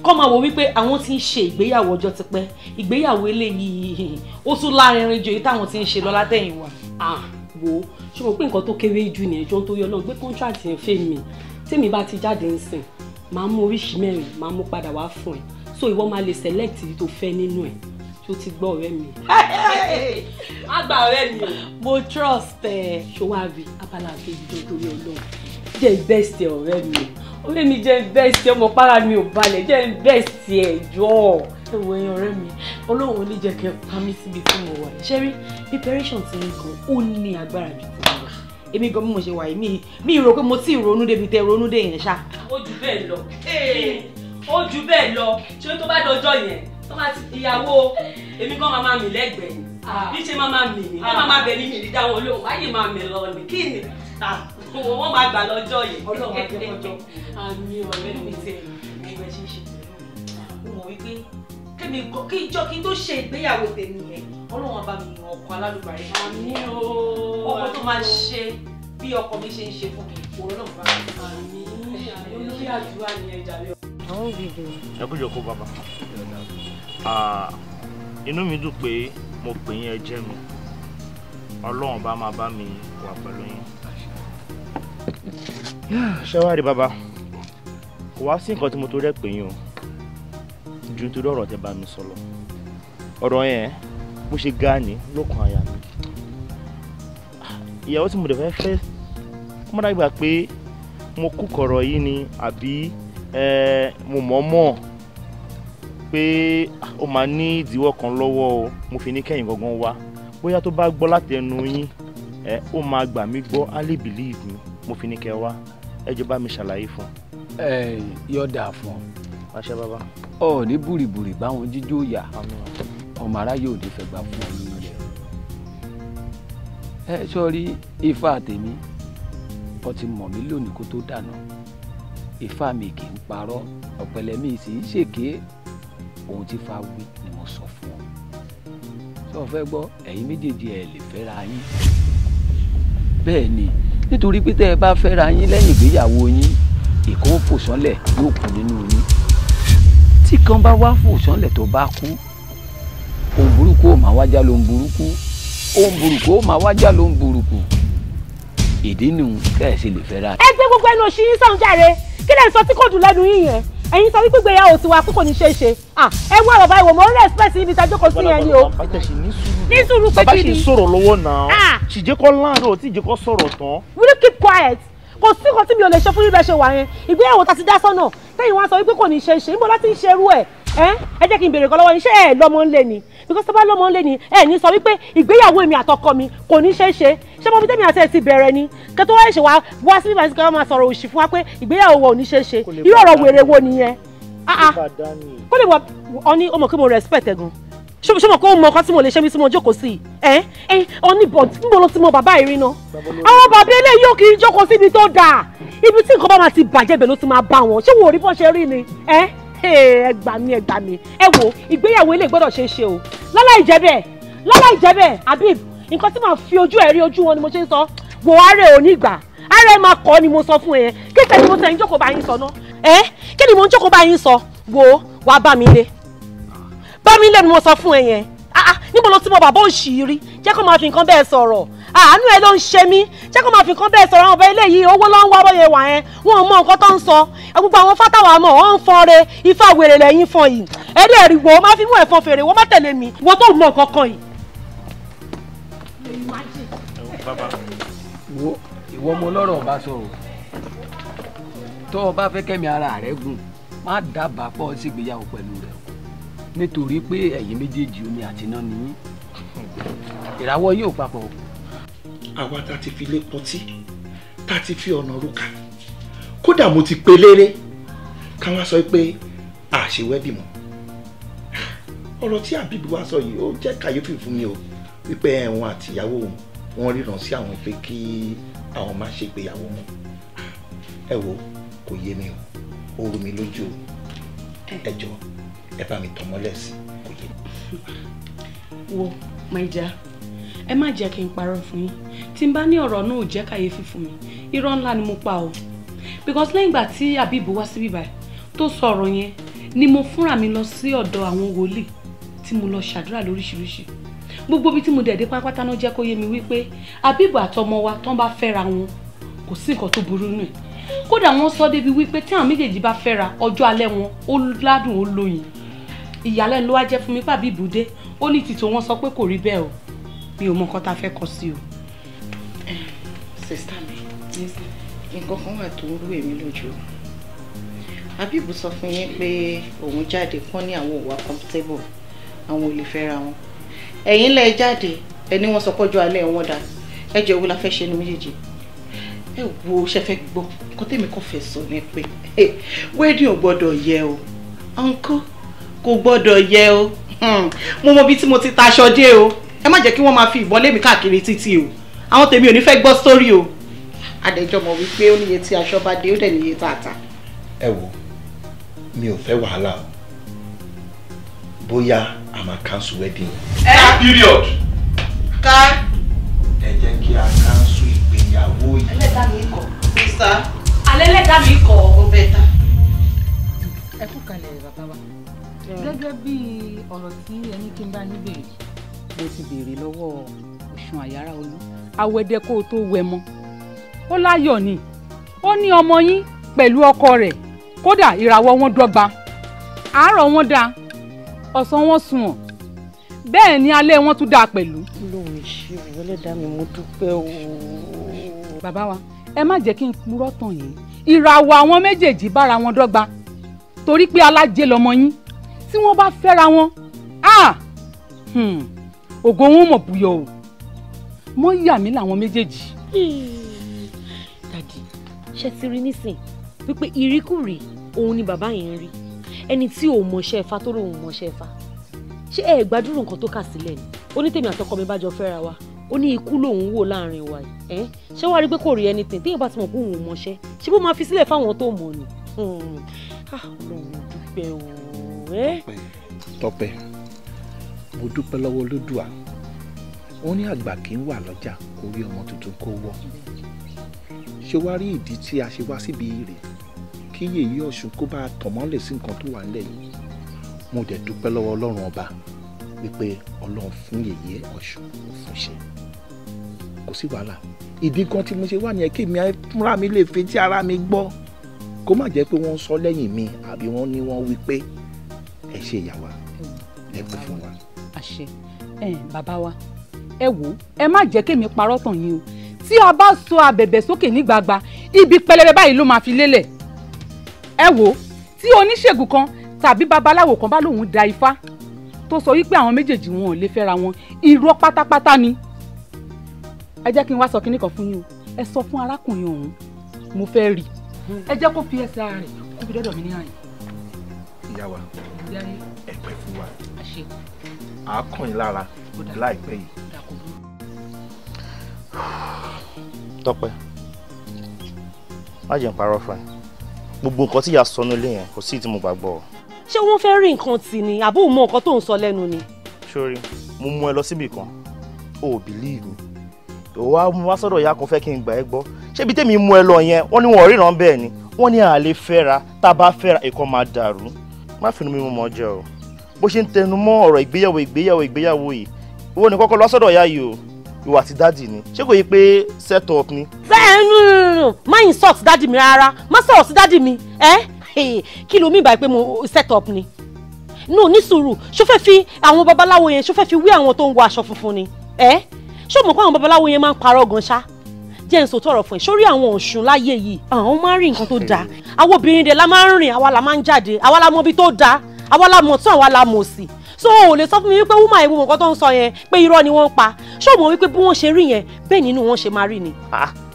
Kọ́ máa wò wípé àwọn tí ń ṣe ìgbéyàwó ọjọ́ ti pẹ́, ìgbéyàwó eléyìí ó tún lárinrin ju èyí táwọn tí ń ṣe lọ látẹ̀yìnwá. Ah, wo ṣé mo pé nǹkan tó kéré jù ní ẹjọ́ nítorí Ọlọ́run gbé contract yẹn fẹ́ mi. Tèmi bá ti jáde ń sìn, màá mú oríṣìí mẹ́rin, màá mú padà wá fún ẹ. So ìwọ máa lè select èyí tó fẹ́ nínú ẹ̀. Ṣó ti gbọ́ ọ̀rẹ́ mi? Má gba ọ̀rẹ́ mi o. Mo trust ẹ. Ṣó wá rí abala kejì tó torí Ọlọ́run? Jẹ́ best ọ̀rẹ́ mi. Ọ̀rẹ́ mi jẹ́ best, ọmọ para mi ò balẹ̀, jẹ́ best ẹ̀ jọ̀ọ́. Ẹ wo ẹ̀yin ọ̀rẹ́ mi, Ọlọ́run ò ní jẹ́ kẹ́ pa mí síbi tí mo wà yìí. Ṣé rí preparation ti ń gan, ó ní agbára ju ti mi lọ. Èmi gan bí mo ṣe wà yìí, mi rò pé mo ti ronú débi tẹ ronú dé yẹn ṣá. Ó ju bẹ́ẹ̀ lọ. Ó ju bẹ́ẹ̀ lọ. Ṣé tó bá dọjọ́ yẹn, tó bá ti ìyàwó, èmi gan máa mì lẹ́gbẹ̀ẹ́ ni. Bí ṣe máa mì ní, wọ́n máa bẹ̀ ní mi dídá wọn lóhùn, wáyé máa mì lọ ni. Kí ni? Wọ́n máa gbà lọ́jọ́ yẹn. Ọlọ́run á jẹ́ kọjọ́. Àmì ọ̀rẹ́ mi ti ẹ̀ mo bẹ ṣe ń ṣe pẹ̀lú mi. Mo mọ̀ wípé kí ìjọ kí n tó ṣe ìgbéyàwó tèmi yẹn, Ọlọ́run á bá mi yan ọkọ alálùbárí. Àmì o. Ọkọ tó máa ṣe bí ọkọ mi ṣe ń ṣe fún mi, òun náà bá mi. Àmì olórí àdúrà ni ẹ jàre. Àwọn bèbè. Ẹ kú jókòó bàbá. Inú mi dùn pé mo pè yín, ẹ jẹ́ mi. Ọlọ́run bá máa bá mi wà pẹ̀lú yín. Ṣé wàá rí bàbá, kò wá sí nǹkan tí mo tó rẹ̀ pè yín o ju nítorí ọ̀rọ̀ tẹ́ bá mi sọ lọ. Ọ̀rọ̀ yẹn bó ṣe ga ni lókun àyà mi. Ìyàwó tí mo dẹ̀ fẹ́ fẹ́ kó má dàgbà pé mo kú kọ̀rọ̀ yìí ni àbí mo mọ̀ mọ̀ pé ó máa ní ìdíwọ́ kan lọ́wọ́ o, mo fi ní kẹ́yìn gangan wá. Bóyá tó bá gbọ́ láti ẹnu yín ó máa gbà mí gbọ́, á lè believe mi, mo fi ní kẹ́ wá. Ẹ jọ̀ọ́ bá mi ṣàlàyé fún un. Ẹ yọ dà fún ọ. Àṣẹ bàbá. Ọ ní búrìbùrì báwọn jíjó yà, ọmọ aráyé ò ní fẹ́ gbà fún ọ lóúnjẹ. Ẹ sọrí ifá tèmi, ọ ti mọ̀ mí lónìí kó tó dànù. Ifá mi kì í parọ́, ọ̀pẹ̀lẹ̀ mi sì ń ṣèké. Ohun tí fa wí ni mo sọ fún ọ. Ṣé o fẹ́ gbọ́? Ẹ̀yin méjèèjì ẹ lè fẹ́ra yín. Bẹ́ẹ̀ ni, nítorí pé tẹ́ ẹ bá fẹ́ra yín lẹ́yìn ìgbéyàwó yín, ìkan fò sánlẹ̀ yóò kú nínú yín. Tí kan bá wá fò sánlẹ̀ tó bá kú, ohun burúkú ó máa wájà ló ń burúkú, ohun burúkú ó máa wájà ló ń burúkú. Ìdí nù tẹ́ ẹ ṣe lè fẹ́ra. Ẹ gbé gbogbo ẹnu òṣì yín sọ̀hún jàre, kí lè sọ tí kò dùn lẹ́nu yín yẹn? Ẹ̀yin sọ wípé ìgbéyàwó tiwa pé kò ní ṣe é ṣe. Ẹ wá bàbá ìwò, mo ń respect ibi tá a jókòó sí yẹn ni o. Ní sùúrù pé kí ni? Bàbá ṣì ń sọ̀rọ̀ lọ́wọ́ náà. Ṣìjẹ́ kọ́ láàárọ̀ tí ìjẹ́ kọ́ sọ̀rọ̀ tán. Will you keep quiet? Kò sí nǹkan tí mi ò lè ṣe fún ibẹ̀ ṣe wà yẹn. Ìgbéyàwó ta ti dá sọ́nà. Tẹ́yìn wá sọ wípé kò ní ṣe é ṣe. Níbo láti ń ṣe irú ẹ̀? Ẹ jẹ́ kí n béèrè kan lọ́wọ́ yín, ṣé ẹ lọ́mọ ńlé ni? Because tó bá lọ́mọ ńlé ni, ẹ ní sọ wípé ìgbéyàwó èmi àtọkọ mi kò ní ṣe é ṣe. Ṣé mo fi tẹ́mi àti ẹ̀ ti bẹ̀rẹ̀ ni? Kẹ́ tó wáyé ṣe wá wá sí bíbá sí ká máa sọ̀rọ̀ òṣì fún wa pé ìgbéyàwó wa ò ní ṣe é ṣe. Irú ọ̀rọ̀ wèrè wo nìyẹn? Kó lè wà ọ ní ọmọ kí mo respect ẹ gan. Ṣé mo kó mọ ọkọ tí mo lè ṣe mi tí mo jókòó sí i? Ẹ ọ ní bọ̀ níbo ló ti mọ bàbá ìrìn náà? Àwọn bàbá eléyìí ò kì í jókòó síbi tó dáa. Ibi tí nǹkan bá máa ti bàjẹ́ ibẹ̀ ló ti máa bá wọn. Ṣé wo ò rí bọ́n ṣe rí ni? Ẹ gbà mí, ẹ gbà mí. Ẹ wo ìgbéyàwó ilé gbọ́dọ̀ ṣe é ṣe o. Láláì jẹ́ bẹ́ẹ̀, láláì jẹ́ bẹ́ẹ̀, Habib, nǹkan tí màá fi ojú ẹ̀ rí ojú wọn ni mo ṣe ń sọ. Wò ààrẹ ò ní gbà. Ààrẹ máa kọ́ ni mo sọ fún ẹ. Kí tẹ̀lé mo tẹ̀ ń jókòó bá yín sọ náà? Ẹ kí ni mo ń jókòó bá yín sọ? Wò wàá bá mi lé. Bá mi lé ni mo sọ fún ẹ yẹn. Níbo ló ti mọ bàbá òṣì rí? Jẹ́ kó máa fi nǹkan bẹ́ẹ̀ sọ̀rọ̀. Àánú ẹ ló ń ṣe mí. Jẹ́ kó máa fi nǹkan bẹ́ẹ̀ sọ̀rọ̀. Àwọn ọba eléyìí owó ló ń wá bóyá wà yẹn. Wọn ò mọ nǹkan tó ń sọ. Gbogbo àwọn fátàwà mọ̀ wọ́n ń fọn re ifá wèrè lẹ́yìn fọn yìí. Ẹ̀rí ẹ̀rí wo máa fi mú ẹ̀fọn fèrè wọ́n má tẹ̀lé mi. Wọ́n tó mọ nǹkan kan yìí. Wo ìwọ ọmọ ọlọ́rọ̀ ọba sọ̀rọ̀. Tó o bá fẹ́ kẹ́mi ara rẹ gùn, má dábàá pọ̀ sígbéyàwó pẹ̀lú rẹ̀ nítorí pé ẹ̀yin méjèèjì omi àti iná ni yín. Ìràwọ̀ yóò papọ̀. Àwa tá ti fi lé pọtí, tá ti fi ọ̀nà rúkà, kódà mo ti pe léré ká wá sọ pé a ṣe wẹ́dì mọ́. Ọ̀rọ̀ tí Habib wá sọ yìí ó jẹ́ kàyéfì fún mi o, wípé ẹ̀wọ̀n àtìyàwó òun wọ́n ríran sí àwọn pé kí àwọn má ṣe ìgbéyàwó mọ́. Ẹ wo kò yé mi o, ó rú mi lójú o. Ẹ jọ̀ọ́ ẹ bá mi tàn mọ́lẹ̀ sí, kò yé mi. Wo my dear, ẹ má jẹ́ kí n parọ́ fún yín. Tí n bá ní ọ̀rọ̀ náà ò jẹ́ kàyéfì fún mi, irọ́ ńlá ni mo pa o. Because lẹ́yìn ìgbà tí Habib wá síbí báyìí tó sọ ọ̀rọ̀ yẹn ni mo fúnra mi lọ sí ọ̀dọ̀ àwọn wòlíì tí mo lọ ṣàdúrà lóríṣiríṣi. Gbogbo ibi tí mo dẹ̀ dé pátápátá náà jẹ́ kó yé mi wípé Habib àtọmọ wa tán bá fẹ́ra wọn kò sí nǹkan tó burú nù ẹ̀. Kódà wọ́n sọ débi wípé tí àwọn méjèèjì bá fẹ́ra ọjọ́ alẹ́ wọn ó ládùn ó lóyin. Ìyàlẹ́nu ló wá jẹ́ fún mi pé Habib dé ó ní tìtò wọn sọ pé kò rí bẹ́ẹ̀ o. Mi ò mọ nǹkan tá a fẹ́ kọ sí o. Sista mi, nǹkan kan wà tó ń rú èmi lójú. Habib sọ fún yín pé òun jáde kán ní àwọn ò wà comfortable, àwọn ò lè fẹ́ra wọn. Ẹ̀yin lẹ jáde, ẹni wọ́n sọ pọ́jọ́ alẹ́ wọn dá. Ẹ jẹ́ owó la fẹ́ ṣe ní méjèèjì. Ẹ wo ṣe fẹ́ gbọ́, nǹkan tèmi kàn fẹ́ sọ ni pé wedding ò gbọ́dọ̀ yẹ o, uncle kò gbọ́dọ̀ yẹ o. Mo mọ ibi tí mo ti taṣọ dé o. Ẹ má jẹ́ kí wọ́n máa fi ìbọn lé mi káàkiri títì o. Àwọn tèmi ò ní fẹ́ gbọ́ sórí o. Adẹjọ́ mọ̀ wípé ó níye tí aṣọ bá dé, ó dẹ̀ níye tá a ta. Ẹ wo, mi ò fẹ́ wàhálà o. Bóyá a máa cancel wedding. Period. Ká. Ẹ jẹ́ kí a cancel ìgbéyàwó yìí. Ẹlẹ́dàá mi kọ̀. Sísá. Alẹ́ lẹ́dàá mi kọ̀. Ó bẹ́ẹ̀ ta. Ẹ kú kalẹ̀ bàbá wa. Gẹ́gẹ́ bí ọ̀rọ̀ tí ẹni kí n bá ní béèrè, mo ti béèrè lọ́wọ́ Ọ̀ṣun Àyàrá Olú awẹ́dẹ kó o tó wẹ mọ́. Ó láyọ̀ ni, ó ní ọmọ yín pẹ̀lú ọkọ rẹ̀, kódà ìràwọ̀ wọn dọ́gba, àárọ̀ wọn dáa, ọ̀sán wọn sunwọ̀n, bẹ́ẹ̀ ni alẹ́ wọn tún dáa pẹ̀lú. Ọlọ́run ṣe o, Ẹlẹ́dàá mi, mo dúpẹ́ o. Bàbá wa, ẹ má jẹ́ kí n purọ́ tàn yín, ìràwọ̀ àwọn méjèèjì bára wọn dọ́gba, torí pé alájẹ lọmọ yín, tí wọ́n bá fẹ́ra wọn, ògo wọn mọ̀ búyọ o, mọ́ yà mí làwọn méjèèjì. Dàdí, ṣe ti rí nísìn wípé ìríkùrí òun ni bàbá yẹn ń rí, ẹni tí ò mọṣẹ́ Ifá tó lóun mọṣẹ́ Ifá. Ṣé ẹ gbàdúrò nǹkan tó kà sílẹ̀ ni? Ó ní tèmi àtọkọ mi bá jọ fẹ́ra wa, ó ní ikú lòun wò láàrin wa yìí. Ṣé wàá rí pé kò rí anything téèyàn bá ti mọ̀ pé òun ò mọṣẹ́, ṣé bó máa fi sílẹ̀ fáwọn tó mọ̀ ni? Ọlọ́run dúpẹ́ o. Tọ́pẹ́, mo dúpẹ́ lọ́wọ́ Olódùà. Wọ́n ní àgbà kì í wà lọ́jà kó rí ọmọ tuntun kó wọ́. Ṣé wàá rí ìdí tí a ṣe wá síbi rè kí yèyé Ọ̀ṣun kó bá a tàn mọ́lẹ̀ sí nǹkan tó wà nílẹ̀ yìí? Mo dẹ̀ dúpẹ́ lọ́wọ́ Ọlọ́run ọba wípé Ọlọ́run fún yèyé Ọ̀ṣun ó fún ṣe, kò sí wàhálà. Ìdí kan tí mo ṣe wà nìyẹn, kí mi fúnra mi lè fetí ara mi gbọ́, kó má jẹ́ pé wọ́n sọ lẹ́yìn mi àbí wọ́n ní wọ́n wí pé ẹ ṣe ìyàwó ẹ pẹ́ fún wa. Àṣẹ. Ẹ bàbá wa, ẹ wò ó, ẹ má jẹ́ kémi parọ́ tàn yín o. Tí a bá sọ abẹ̀bẹ̀ sókè ní gbagba, ibi pẹlẹbẹ báyìí ló máa fi lélẹ̀. Ẹ wò ó, tí oníṣègùn kan tàbí babaláwo kan bá lóun da ifá tó sọ wípé àwọn méjèèjì wọn ò lè fẹ́ra wọn, irọ́ pátápátá ni. Ẹ jẹ́ kí n wá sọ kinní kan fún yín o. Ẹ sọ fún arákùnrin ọ̀hún, mo fẹ́ rí i. Ẹ jẹ́ kó fi ẹsẹ̀ ara rẹ̀ kó fi dọ́dọ̀ mi ní àyè. Ìyá wa, ẹ pẹ́ fún wa, à á kàn yín lára láìpẹ́ yìí. Tọ́pẹ́, má jẹ́ n parọ́ fún ẹ, gbogbo nǹkan tí ìyá sọ nílé yẹn kò sí tí mo gbàgbọ́. Ṣé wọ́n fẹ́ rí nǹkan tì ní àbó mọ nǹkan tó ń sọ lẹ́nu ni? Sórí, mo mú ẹ lọ síbì kan, o ò believe mi, ò wá mú wá sọ́dọ̀ ìyá kan fẹ́ kí n gbà ẹ́ gbọ́. Ṣé ibi tèmi mú ẹ lọ yẹn, wọ́n ní wọn ò ríran bẹ́ẹ̀ ni, wọ́n ní à lè fẹ́ra, tá a bá fẹ́ra ìkan máa dàrú. Má finú mi mú mọ́ jẹ o. Bó ṣe ń tẹnu mọ́ ọ̀rọ̀ ìgbéyàwó ìgbéyàwó ìgbéyàwó yìí, ìwọ ni kọ́kọ́ lọ sọ́dọ̀ ìyá yìí o, ìwà àti dádì ni. Ṣé kò yí pé set up ni? Bẹ́ẹ̀ nù, má insult dádì mi rárá, má sọ̀rọ̀ sí dádì mi, ẹ́ kí ló mí báyìí pé mo set up ni? No, ní sùúrù, ṣó fẹ́ fi àwọn babaláwo yẹn, ṣó fẹ́ fi wí àwọn tó ń wọ aṣọ funfun ni? Ẹ́ ṣó mọ̀ pé àwọn babaláwo yẹn máa ń parọ́ gan ṣá? Jẹ́ n sọ tọ̀rọ̀ fún ẹ, sórí àwọn Ọ̀ṣun láyé yìí, àwọn máa ń rí nǹkan tó dáa. Àwọn obìnrin dẹ̀ la máa ń rìn, àwa la máa ń jáde, àwa la mọ ibi tó dáa, àwa la mọ̀ tún, àwa la mọ̀ sí. So o lè sọ fún mi wípé woman ìwé nǹkan tó ń sọ yẹn pé irọ́ ni wọ́n ń pa. Ṣé o mọ̀ wípé bí wọ́n ṣe rí yẹn bẹ́ẹ̀ nínú wọn ṣe máa rí ni?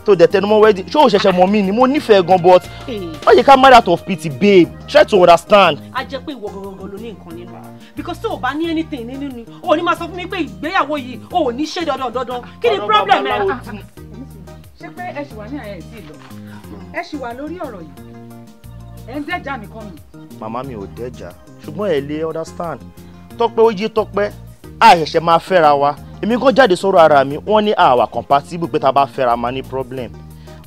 Tó dẹ̀ tẹnumọ́ wedding, ṣé o ṣẹ̀ṣẹ̀ mọ̀ mí ni? Mo nífẹ̀ẹ́ gan, but why you can't marry out of pity, babe? Try to understand. A jẹ́ pé ìwọ gangan ló ní nǹkan nínú, because tí o bá ní anything nínú ni o ní máa sọ fún mi pé ìgbéyàwó yìí o ò ní ṣe dandan dandan. Kí ni problem ẹ? Ṣé pé ẹ ṣì wà ní àyà ìdí lọ, ẹ ṣì wà lórí ọ̀rọ̀ yìí, ẹ ń dẹ́jà mi kọ́ mi. Màmá mi ò dẹ́jà, ṣùgbọ́n ẹ lè understand. Tọ́pẹ́ ó yé Tọ́pẹ́, a ṣẹ̀ṣẹ̀ máa fẹ́ra wa. Èmi kàn jáde sọ̀rọ̀ ara mi, wọ́n ní àwa compatible pé tá a bá fẹ́ra máa ní problem.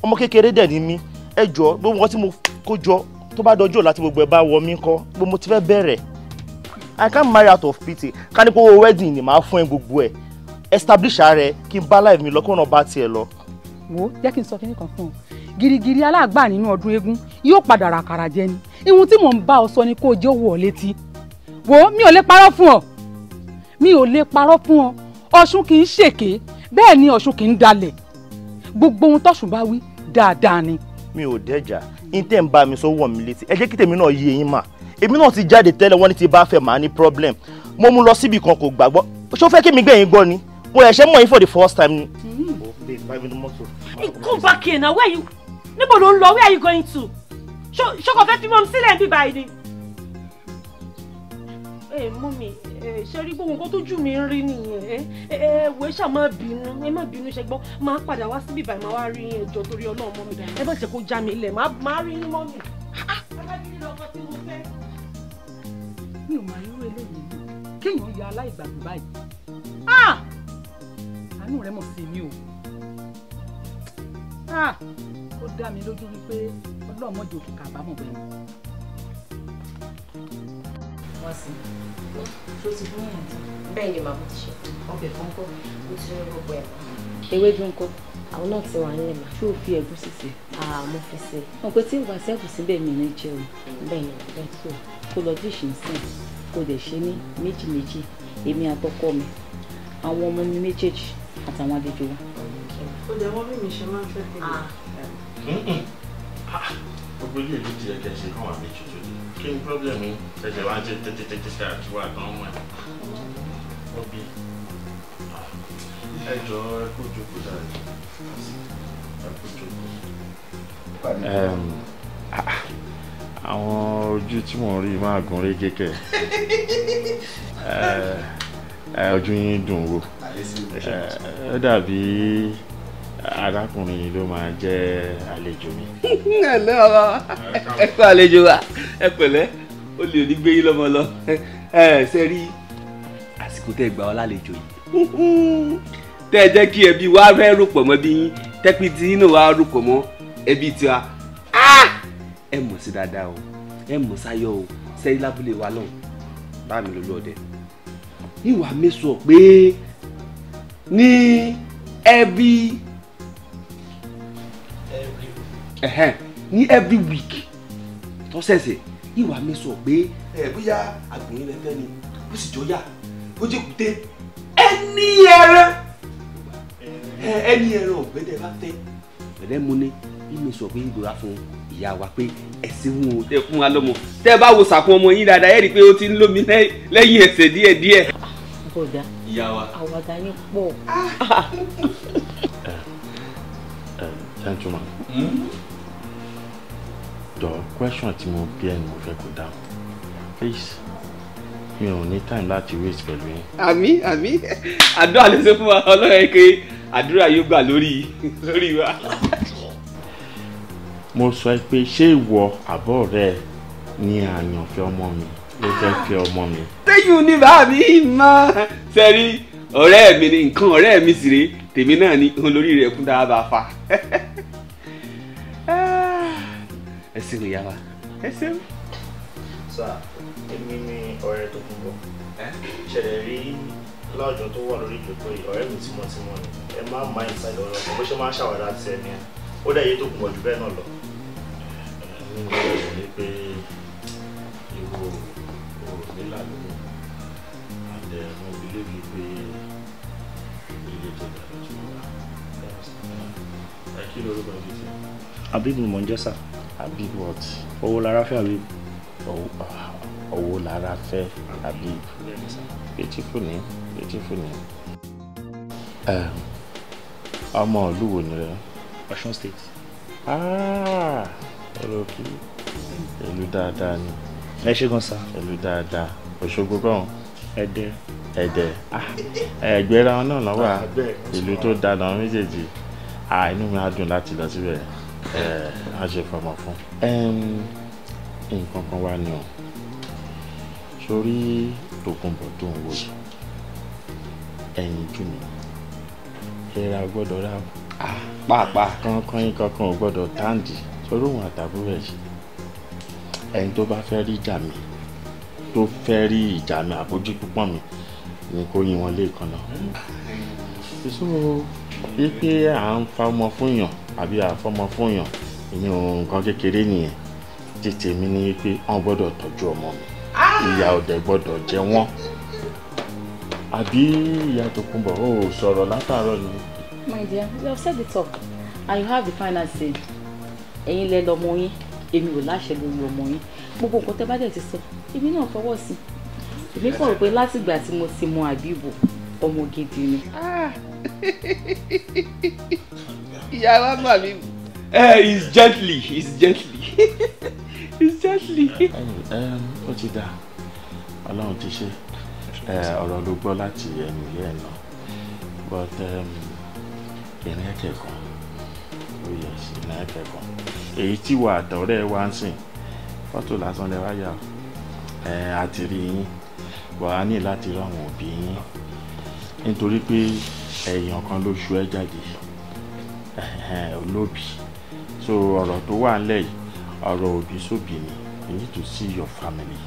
Ọmọ kékeré dẹ̀ ni mí, ẹ jọ gbogbo nǹkan tí mo kó jọ tó bá dọjọ́ láti gbogbo ẹ bá wọ mí kọ́, gbogbo mo ti fẹ́ bẹ̀rẹ̀. I can't marry out of pity. Ká ní pé owó wedding ni màá fún ẹ gbogbo ẹ. Establish ara ẹ kí n bá life mi lọ, kó náà bá tiẹ̀ lọ. Wo, jẹ́ kí n sọ kinní kan fún ọ. Girigiri aláàgbà nínú ọdún eégún yóò padà ràkàrà jẹ ni. Ihun tí mò ń bá ọ sọ ni kó o jẹ́ owó ọ létí. Wo, mi ò lè parọ́ fún ọ, mi ò lè parọ́ fún ọ. Ọ̀ṣun kì í ṣèké, bẹ́ẹ̀ ni Ọ̀ṣun kì í dalẹ̀. Gbogbo ohun tọ́ṣun bá wí dáadáa ni. Mi ò dẹ́jà, yín tẹ́ ń bá mi sọ wọ̀ mí létí. Ẹ jẹ́ kí tèmi náà yé yín mà. Èmi náà ti jáde tẹ́lẹ̀, wọ́n ní ti bá fẹ́ màá ní problem. Mo mú lọ síbi kan kò gbàgbọ́. Ṣó fẹ́ kí mi gbẹ̀yìn gbọ́ ni? Mo ẹ̀ṣẹ̀ mọ̀ yín for the first time ni. Come back here now, where you? Níbo ló ń lọ? Where are you going to? Ṣó kò fẹ́ fi mọ́ mi sílẹ̀ bí báyìí ni? Ẹ mọ́mì, ṣe rí gbogbo nǹkan tójú mi ń rí nìyẹn. Ẹ wò, ẹ ṣáà má bínú, ẹ má bínú, ṣe gbọ́. Máa padà wá síbí báyìí, máa wá rí yín, ẹjọ́ torí Ọlọ́run mọ́mì. Ẹ má jẹ́ kó já mi lẹ̀, máa rí yín mọ́mì. Alágídí lọkọ tí mo fẹ́. Mi ò máa rírú eléyìí kéèyàn ya aláìgbàgbọ́ báyìí. Àánú rẹ mọ̀ sí mi o. Ó dá mi lójú wípé Ọlọ́run mọ̀jẹ̀ òkè kàbámọ̀ bẹ́ẹ̀. Wá sí ṣó ti gún yàn tán. Bẹ́ẹ̀ ni màmá ti ṣe. Ọbẹ̀ kan kọ́. Mo ti rí gbogbo ẹ̀. Ewédú ńkọ́. Àwọn náà ti wà nílẹ̀ mà. Ṣé o fi ẹ̀gúsí sí? Mo fi sí. Mo pe tí ìwà sẹ́gùsí bẹ́ẹ̀ mi ní jẹ o. Bẹ́ẹ̀ ni bẹ́ẹ̀. So kó lọ díṣì ń sìn kó dẹ̀ ṣe ní méjì méjì, èmi àtọkọ mi, àwọn ọmọ mi méjèèjì àtàwọn àlejò wa. Ó dẹ̀ wọ́n bí mi ṣe máa ń fẹ́ tẹ̀lé. Gbogbo ilé ìlú ti ẹ̀kẹ́ ṣe kàn wá méjì tó dé. Kí ni problem yín? Ṣẹ̀ṣẹ̀ wá ń ṣe tètè àtiwá àtàwọn ọmọ ẹ̀. Ó bí. Ẹ jọ ẹ kó jókòó dáadáa. Ẹ kó jókòó. Àwọn ojú tí mò ń rí máa gún régé kẹ̀. Ojú yín dùn wò. Ó dàbí arákùnrin yìí ló máa jẹ́ àlejò mi. Ẹ lẹ́ ọ̀rọ̀ ẹ kú àlejò wa, ẹ pẹ̀lẹ́, ó lè ní gbé yín lọ́mọ lọ. Ẹ ṣe rí àsìkò tẹ́ gbà ọ́ lálejò yìí, tẹ́ ẹ jẹ́ kí ẹbí wa fẹ́ rò pọ̀ mọ́ bí yín, tẹ́pí tí yín náà wá rò pọ̀ mọ́ ẹbí tiwa. Ẹ mọ̀ sí dáadáa o, ẹ mọ̀ sáyọ̀ o, sẹ́yìn lábúlé wa lọ́hùn bá mi lọ́lọ́ ọdẹ. Ìwà mi sọ pé ní every ní every week tọ́sẹ̀sẹ̀, ìwà mi sọ pé ẹ bóyá àgbòyìn lẹ fẹ́ ni, bó sì jọ yà, bó jẹ́ kùté, ẹni ẹran ẹni ẹran ọ̀gbẹ́dẹ bá fẹ́ pẹ̀lẹ́ mu ni. Ìmí sọ pé ìgbòrá fún ìyá wa pé ẹsẹ̀ wọn ò tẹ fún wa lọ́mọ. Tẹ́ bá wo sàkún ọmọ yín dáadáa, ẹ rí i pé ó ti ń lómi lẹ́yìn ẹsẹ̀ díẹ̀díẹ̀. Bọ̀dá, ìyá wa, àwàdà yín pọ̀. Gentleman, the question tí mo bí ẹ ni mo fẹ́ kó dáhùn. Please, mi ò ní time láti waste pẹ̀lú yín. Àmín àmín, àdúrà ló ṣe fún wa, Ọlọ́run ẹ pé àdúrà yóò gbà lórí wa. Mo sọ pé ṣé ìwọ àbọ̀ rẹ ni àyànfẹ́ ọmọ mi ló fẹ́ fẹ́ ọmọ mi. Tẹ́yìn ní bàá mi máa sẹ́rí ọ̀rẹ́ mi ni nǹkan ọ̀rẹ́ mi sì rèé, tèmi náà ni olórí rẹ̀ kún dáa bá fa. Ẹ ṣeun ìyá wa, ẹ ṣeun. Sà, èmi ni ọ̀rẹ́ Tókunbọ̀. Ṣẹlẹ̀ rí láwùjọ tó wà lórí ìjókòó yìí, ọ̀rẹ́ mi tímọ́tímọ́ ni. Ẹ má máa ń ṣàlẹ̀ ọ̀rọ̀ kan bó ṣe máa ń ṣàwàdà ti ẹni ẹ̀. Ó dẹ̀ yé Tókunbọ̀ jù bẹ́ẹ̀ náà lọ. Nínú ọ̀rọ̀ ni pé ìwọ ò nílà lóhùn and mo believe pé ilé tó dàgbà tó wà. Ẹ kí lorúkọ yìí ti? Habib ni mò ń jẹ́ sà. Habib what? Owólarafẹ́ Habib. Owólarafẹ́ Habib. Beautiful name, beautiful name. Ọmọ ìlú wo ni rẹ? Ọ̀ṣun State. Olókì, ìlú dáadáa ni. Ẹ ṣé gan sà. Ìlú dáadáa. Òṣogbo kọ́. Ẹdẹ. Ẹdẹ. Ẹgbẹ́ra wọn náà lọ́wọ́ ìlú tó dáa náà méjèèjì. Inú mi á dùn láti lọ síbẹ̀. A ṣe fọmọ fún. Nǹkan kan wá ní o. Sórí Tókunbọ̀ tó ń wò yìí, ẹ̀yìn jù mí. Ẹ̀ra gbọ́dọ̀ rà o. Pàápàá. Kankan yín kankan ò gbọ́dọ̀ táǹdì. Sórí òun àtàbúrò ẹ̀ yìí. Ẹni tó bá fẹ́ rí ìjà mi, tó fẹ́ rí ìjà mi àbójú púpọ̀ mi ni kó yín wọn lẹ́ẹ̀kan náà. So wípé à ń fa ọmọ fún yàn àbí à fọmọ fún yàn, ìyẹn nǹkan kékeré nìyẹn. Tètè mi ni pé wọ́n gbọ́dọ̀ tọ́jú ọmọ mi, ìyà ọ̀dẹ̀ gbọ́dọ̀ jẹ wọ́n. Àbí ìyá Tókunbọ̀ ó sọ̀rọ̀ látàárọ̀ ni. My dear, you have said it all and you have the final say. Ẹ̀yin lẹ lọ́mọ yín, èmi ò láṣẹ lórí ọmọ yín. Gbogbo nǹkan tẹ́ bá dẹ̀ ti sọ, èmi náà fọwọ́ sí i. Èmi kàn rò pé látìgbà tí mo ti mọ Àbíbò, ọmọ gidi ni. Ìyá wa mà mí. He's gently, he's gently, he's gently. Ó ti dáa, Ọlọ́run ti ṣe. Ọ̀rọ̀ ló gbọ́ láti ẹnu ìyá ẹ̀ náà, but ìrìn ẹ̀kẹ́ kan, oh yes, ìrìn ẹ̀kẹ́ kan. Èyí tí wà àtọ̀rẹ́ wa ń sìn, fọ́tò lásán lẹ wá yà. A ti rí yín, wà á ní láti rí àwọn òbí yín, nítorí pé èèyàn kan ló ṣu ẹ́ jáde, olóbì. So ọ̀rọ̀ tó wà ńlẹ̀ yìí, ọ̀rọ̀ òbí sóbì ni, You need to see your family,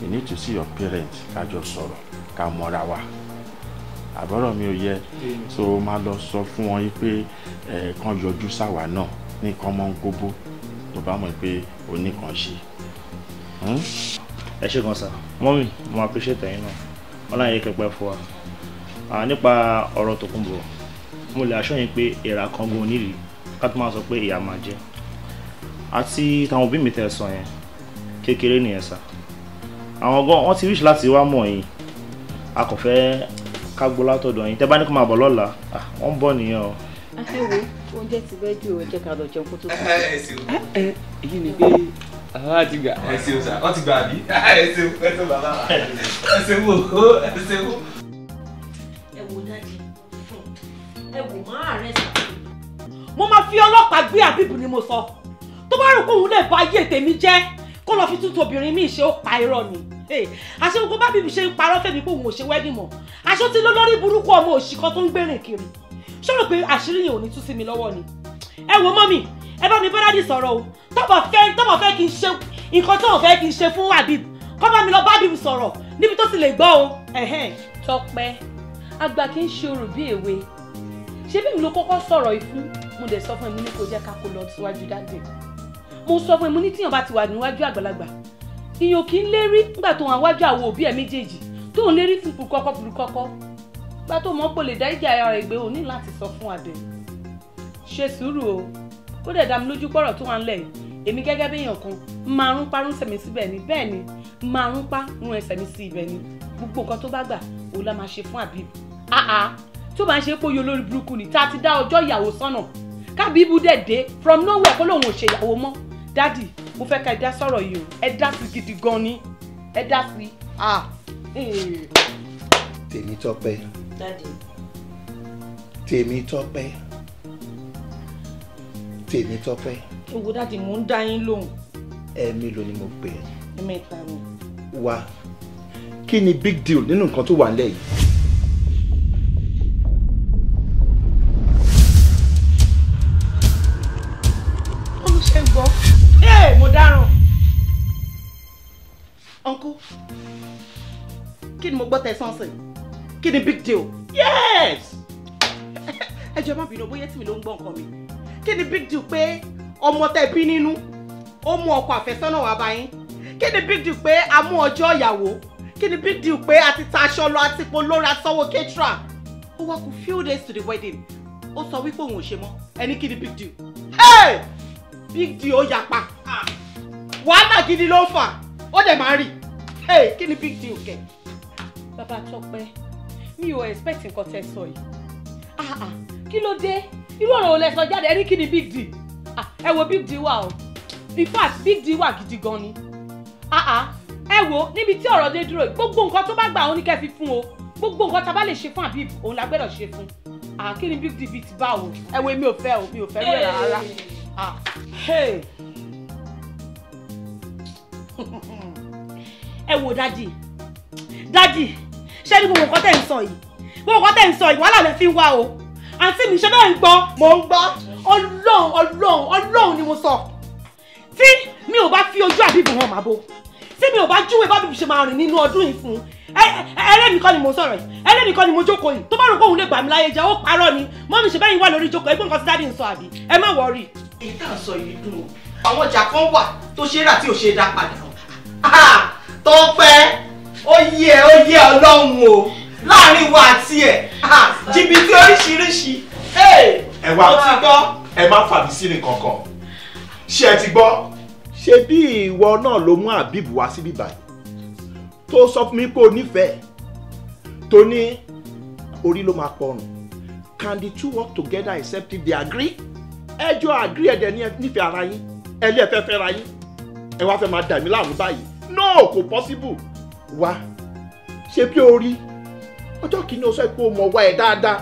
you need to see your parents, ká jọ sọ̀rọ̀, ká mọ́ra wa. Àbọ̀rọ̀ mi ò yẹ. So máa lọ sọ fún wọn yìí pé ẹ̀ kàn yọjú sáwà náà ní kàn mọ́ ń kóbó tó bá mọ̀ pé oníkan ṣe. Ẹ ṣé gan sir. Mọ́mì, mo appreciate ẹ̀yin náà. Ọlọ́run yẹ kẹpẹ́ fún wa. Nípa ọ̀rọ̀ Tòkunbọ̀, mo lè aṣọ yín pé èèrà kan gan onílì ká tó máa sọ pé ìyá máa jẹ. Àti táwọn òbí mi tẹ̀ sọ yẹn, kékeré nìyẹn sà. Àwọn gan wọ́n ti ríṣì láti wá mọ̀ yín. A kò fẹ́ ká gbọ́ látọ̀dọ̀ yín. Tẹ́ bá ní kó máa bọ̀ lọ́la, wọ́n ń bọ̀ nìyẹn o. Ẹ wo, oúnjẹ ti rẹ́dí o, ẹ jẹ́ ká lọ jẹun kó tó sùn. Ẹ ṣeun. Èyí ni pé àwọn ti gbà. Ẹ ṣeun sà, wọ́n ti gbà bí. Ẹ ṣeun, ẹ ṣeun bàbá. Ẹ ṣeun o, ẹ ṣeun. Ẹ wo dájú, ẹ wò máa rẹ sà. Mo máa fi ọlọ́pàá gbé Àbíbù ni mo sọ. Tó bá rò pé òun lè ba ayé tèmi jẹ́, kó lọ fi tútù obìnrin míì ṣe, ó pa irọ́ ni. Àṣé gbogbo bá bíbí ṣe ń parọ́ fẹ́mi pé òun ò ṣe wedding mọ́. Aṣọ tí lólórí burúkú ọmọ òṣì kan tó ń gbèrìn kiri. Ṣé rò pé àṣírí yẹn ò ní tú sí mi lọ́wọ́ ni? Ẹ wo mọ́mì, ẹ bá mi bá dádì sọ̀rọ̀ o. Tọ́bọ̀ fẹ́ kí n ṣe nǹkan tó fẹ́ kí n ṣe fún Habib. Kọ́ bá mi lọ bá Habib sọ̀rọ̀ níbi tó sì lè gbọ́ o. Tọ́pẹ́, àgbà kì í ṣe orò bí èwe. Ṣé bí mi ló kọ́kọ́ sọ̀rọ̀ ìfún? Mo dẹ̀ sọ fún ẹ, mo ní kó jẹ́ ká kó lọ síwájú dádì. Mo sọ fún ẹ, mo ní tíyàn bá ti wà níwájú àgbàlagbà, ìyàn kì í lérí nígbà tó wà wájú àwọn òbí ẹ méjèèjì tó ń lérí fún purukọ́kọ́ purukọ́kọ́. Gbà tó mọ̀ pé lè dá ìjà ara rẹ̀ gbé, o ní láti sọ fún Adé. Ṣe sùúrù o, ó dẹ̀ dá mi lójú pọ̀rọ̀ tó wà ńlẹ̀ yìí. Èmi gẹ́gẹ́ bí èèyàn kan márùn parún sẹ̀mí síbẹ̀ ni, bẹ́ẹ̀ ni márùn pa rún ẹsẹ̀ mi sí ibẹ̀ ni. Gbogbo nǹkan tó bá gbà òun la máa ṣe fún Habib. Àà tó bá ń ṣe pé oyè olórí burúkú ni tá a ti dá ọjọ́ ìyàwó sọ́nà, kábíbù dẹ̀ dé from nowhere kó lóun ò ṣe ìyàwó mọ́. Dádì, mo fẹ́ ká ẹ dá sọ̀rọ̀ yìí o, ẹ dá sí gidi gan ni, ẹ dá sí. Tèmítọ́pẹ́. Dádì. Tèmítọ́pẹ́. Tèmítọ́pẹ́. Owó dádì, mò ń dá yín lóhùn. Ẹ mélòó ni mo pè é? Ẹ̀mẹ́ta ni. Wá, kí ni big deal nínú nǹkan tó wà nílẹ̀ yìí? Olùṣègbọ́. Ẹ mo dáràn. Uncle, kí ni mo gbọ́ tẹ sọ́nsìn? Kí ni big deal? Yes! Ẹ jọ̀ọ́ má bínú, bóyá tí mi ló ń gbọ́ nǹkan mi. Kí ni big deal pé ọmọ tẹ bí nínú ó mú ọkọ àfẹ́sọ́nà wá bá yín? Kí ni big deal pé a mú ọjọ́ ìyàwó? Kí ni big deal pé a ti ta aṣọ lọ àti po lóra sanwó ketra? Ó wá kù few days to the wedding. Ó sọ wípé òun ò ṣe mọ́. Ẹni kí ni big deal? Hey! Big deal ó yapa. Wàhálà gidi ló ń fà. Ó dẹ̀ máa rí. Hey, kí ni big deal kẹ̀? Bàbá Tọ́pẹ́, mi ò expect nǹkan tẹ́ sọ yìí. Kí ló dé? Irú ọ̀rọ̀ wo lẹ sọ jáde? Ẹni kí ni big deal? Ẹ wo big deal wà o. In fact, big deal wà gidi gan ni. Ẹ wo níbi tí ọ̀rọ̀ dé dúró, gbogbo nǹkan tó bá gbà òun ní kẹ́ fi fún o. Gbogbo nǹkan tá a bá lè ṣe fún Habib, òun la gbọ́dọ̀ ṣe fún. Kí ni big deal bíi ti báwo? Ẹ wo èmi ò fẹ́ o, mi ò fẹ́ rẹ̀ rárá. Ẹ wo dádì, dádì, ṣé ní gbogbo nǹkan tẹ̀ ń sọ yìí? Gbogbo nǹkan tẹ̀ ń sọ yìí, wàhálà lẹ fi ń wá o. Àǹtí mi ṣe bẹ́ẹ̀ ń gbọ́. Mò ń gbọ́. Ọlọ́run, Ọlọ́run, Ọlọ́run ni mo sọ. Tí mi ò bá fi ojú Habib hàn màbo, tí mi ò bá júwe bá bíbi ṣe máa rìn nínú ọdún yìí fún ẹlẹ́mìí kọ́ ni mo sọ̀rọ̀ yìí, ẹlẹ́mìí kọ́ ni mo jókòó yìí. Tó bá rò pé òun lè gbà mí láyé jẹ́, ó parọ́ ni. Mọ́mí ṣe bẹ́yìn wà lórí ìjókòó, ẹgbẹ́ nǹkan tí dádì ń sọ àbí? Ẹ má wọrí. Èyí tá à ń sọ yìí dùn o. Àwọn ọjà kan wà tó ṣe rà tí ò ṣe dá padà. Tọ́pẹ́, ó yẹ Ọlọ́run o. Láàárín wa àti ẹ̀, jìbìtì oríṣiríṣi. Ẹ wá, ẹ má fà mí sí ní kankan. Ṣé ẹ ti gbọ́? Ṣé bí ìwọ náà ló mú Habib wá síbí báyìí? Tó sọ fún mi pé o nífẹ̀ẹ́, tó ní orí ló máa pọrùn. Can the two work together except if they agree? Ẹ jọ agree, ẹ dẹ̀ nífẹ̀ẹ́ ara yín, ẹ lé ẹ fẹ́ fẹ́ra yín, ẹ wá fẹ́ máa dà mí láàmú báyìí. No, kò possible. Wá, ṣé bí orí ọjọ́ kìíní o sọ pé o mọ̀ wá ẹ̀ dáadáa.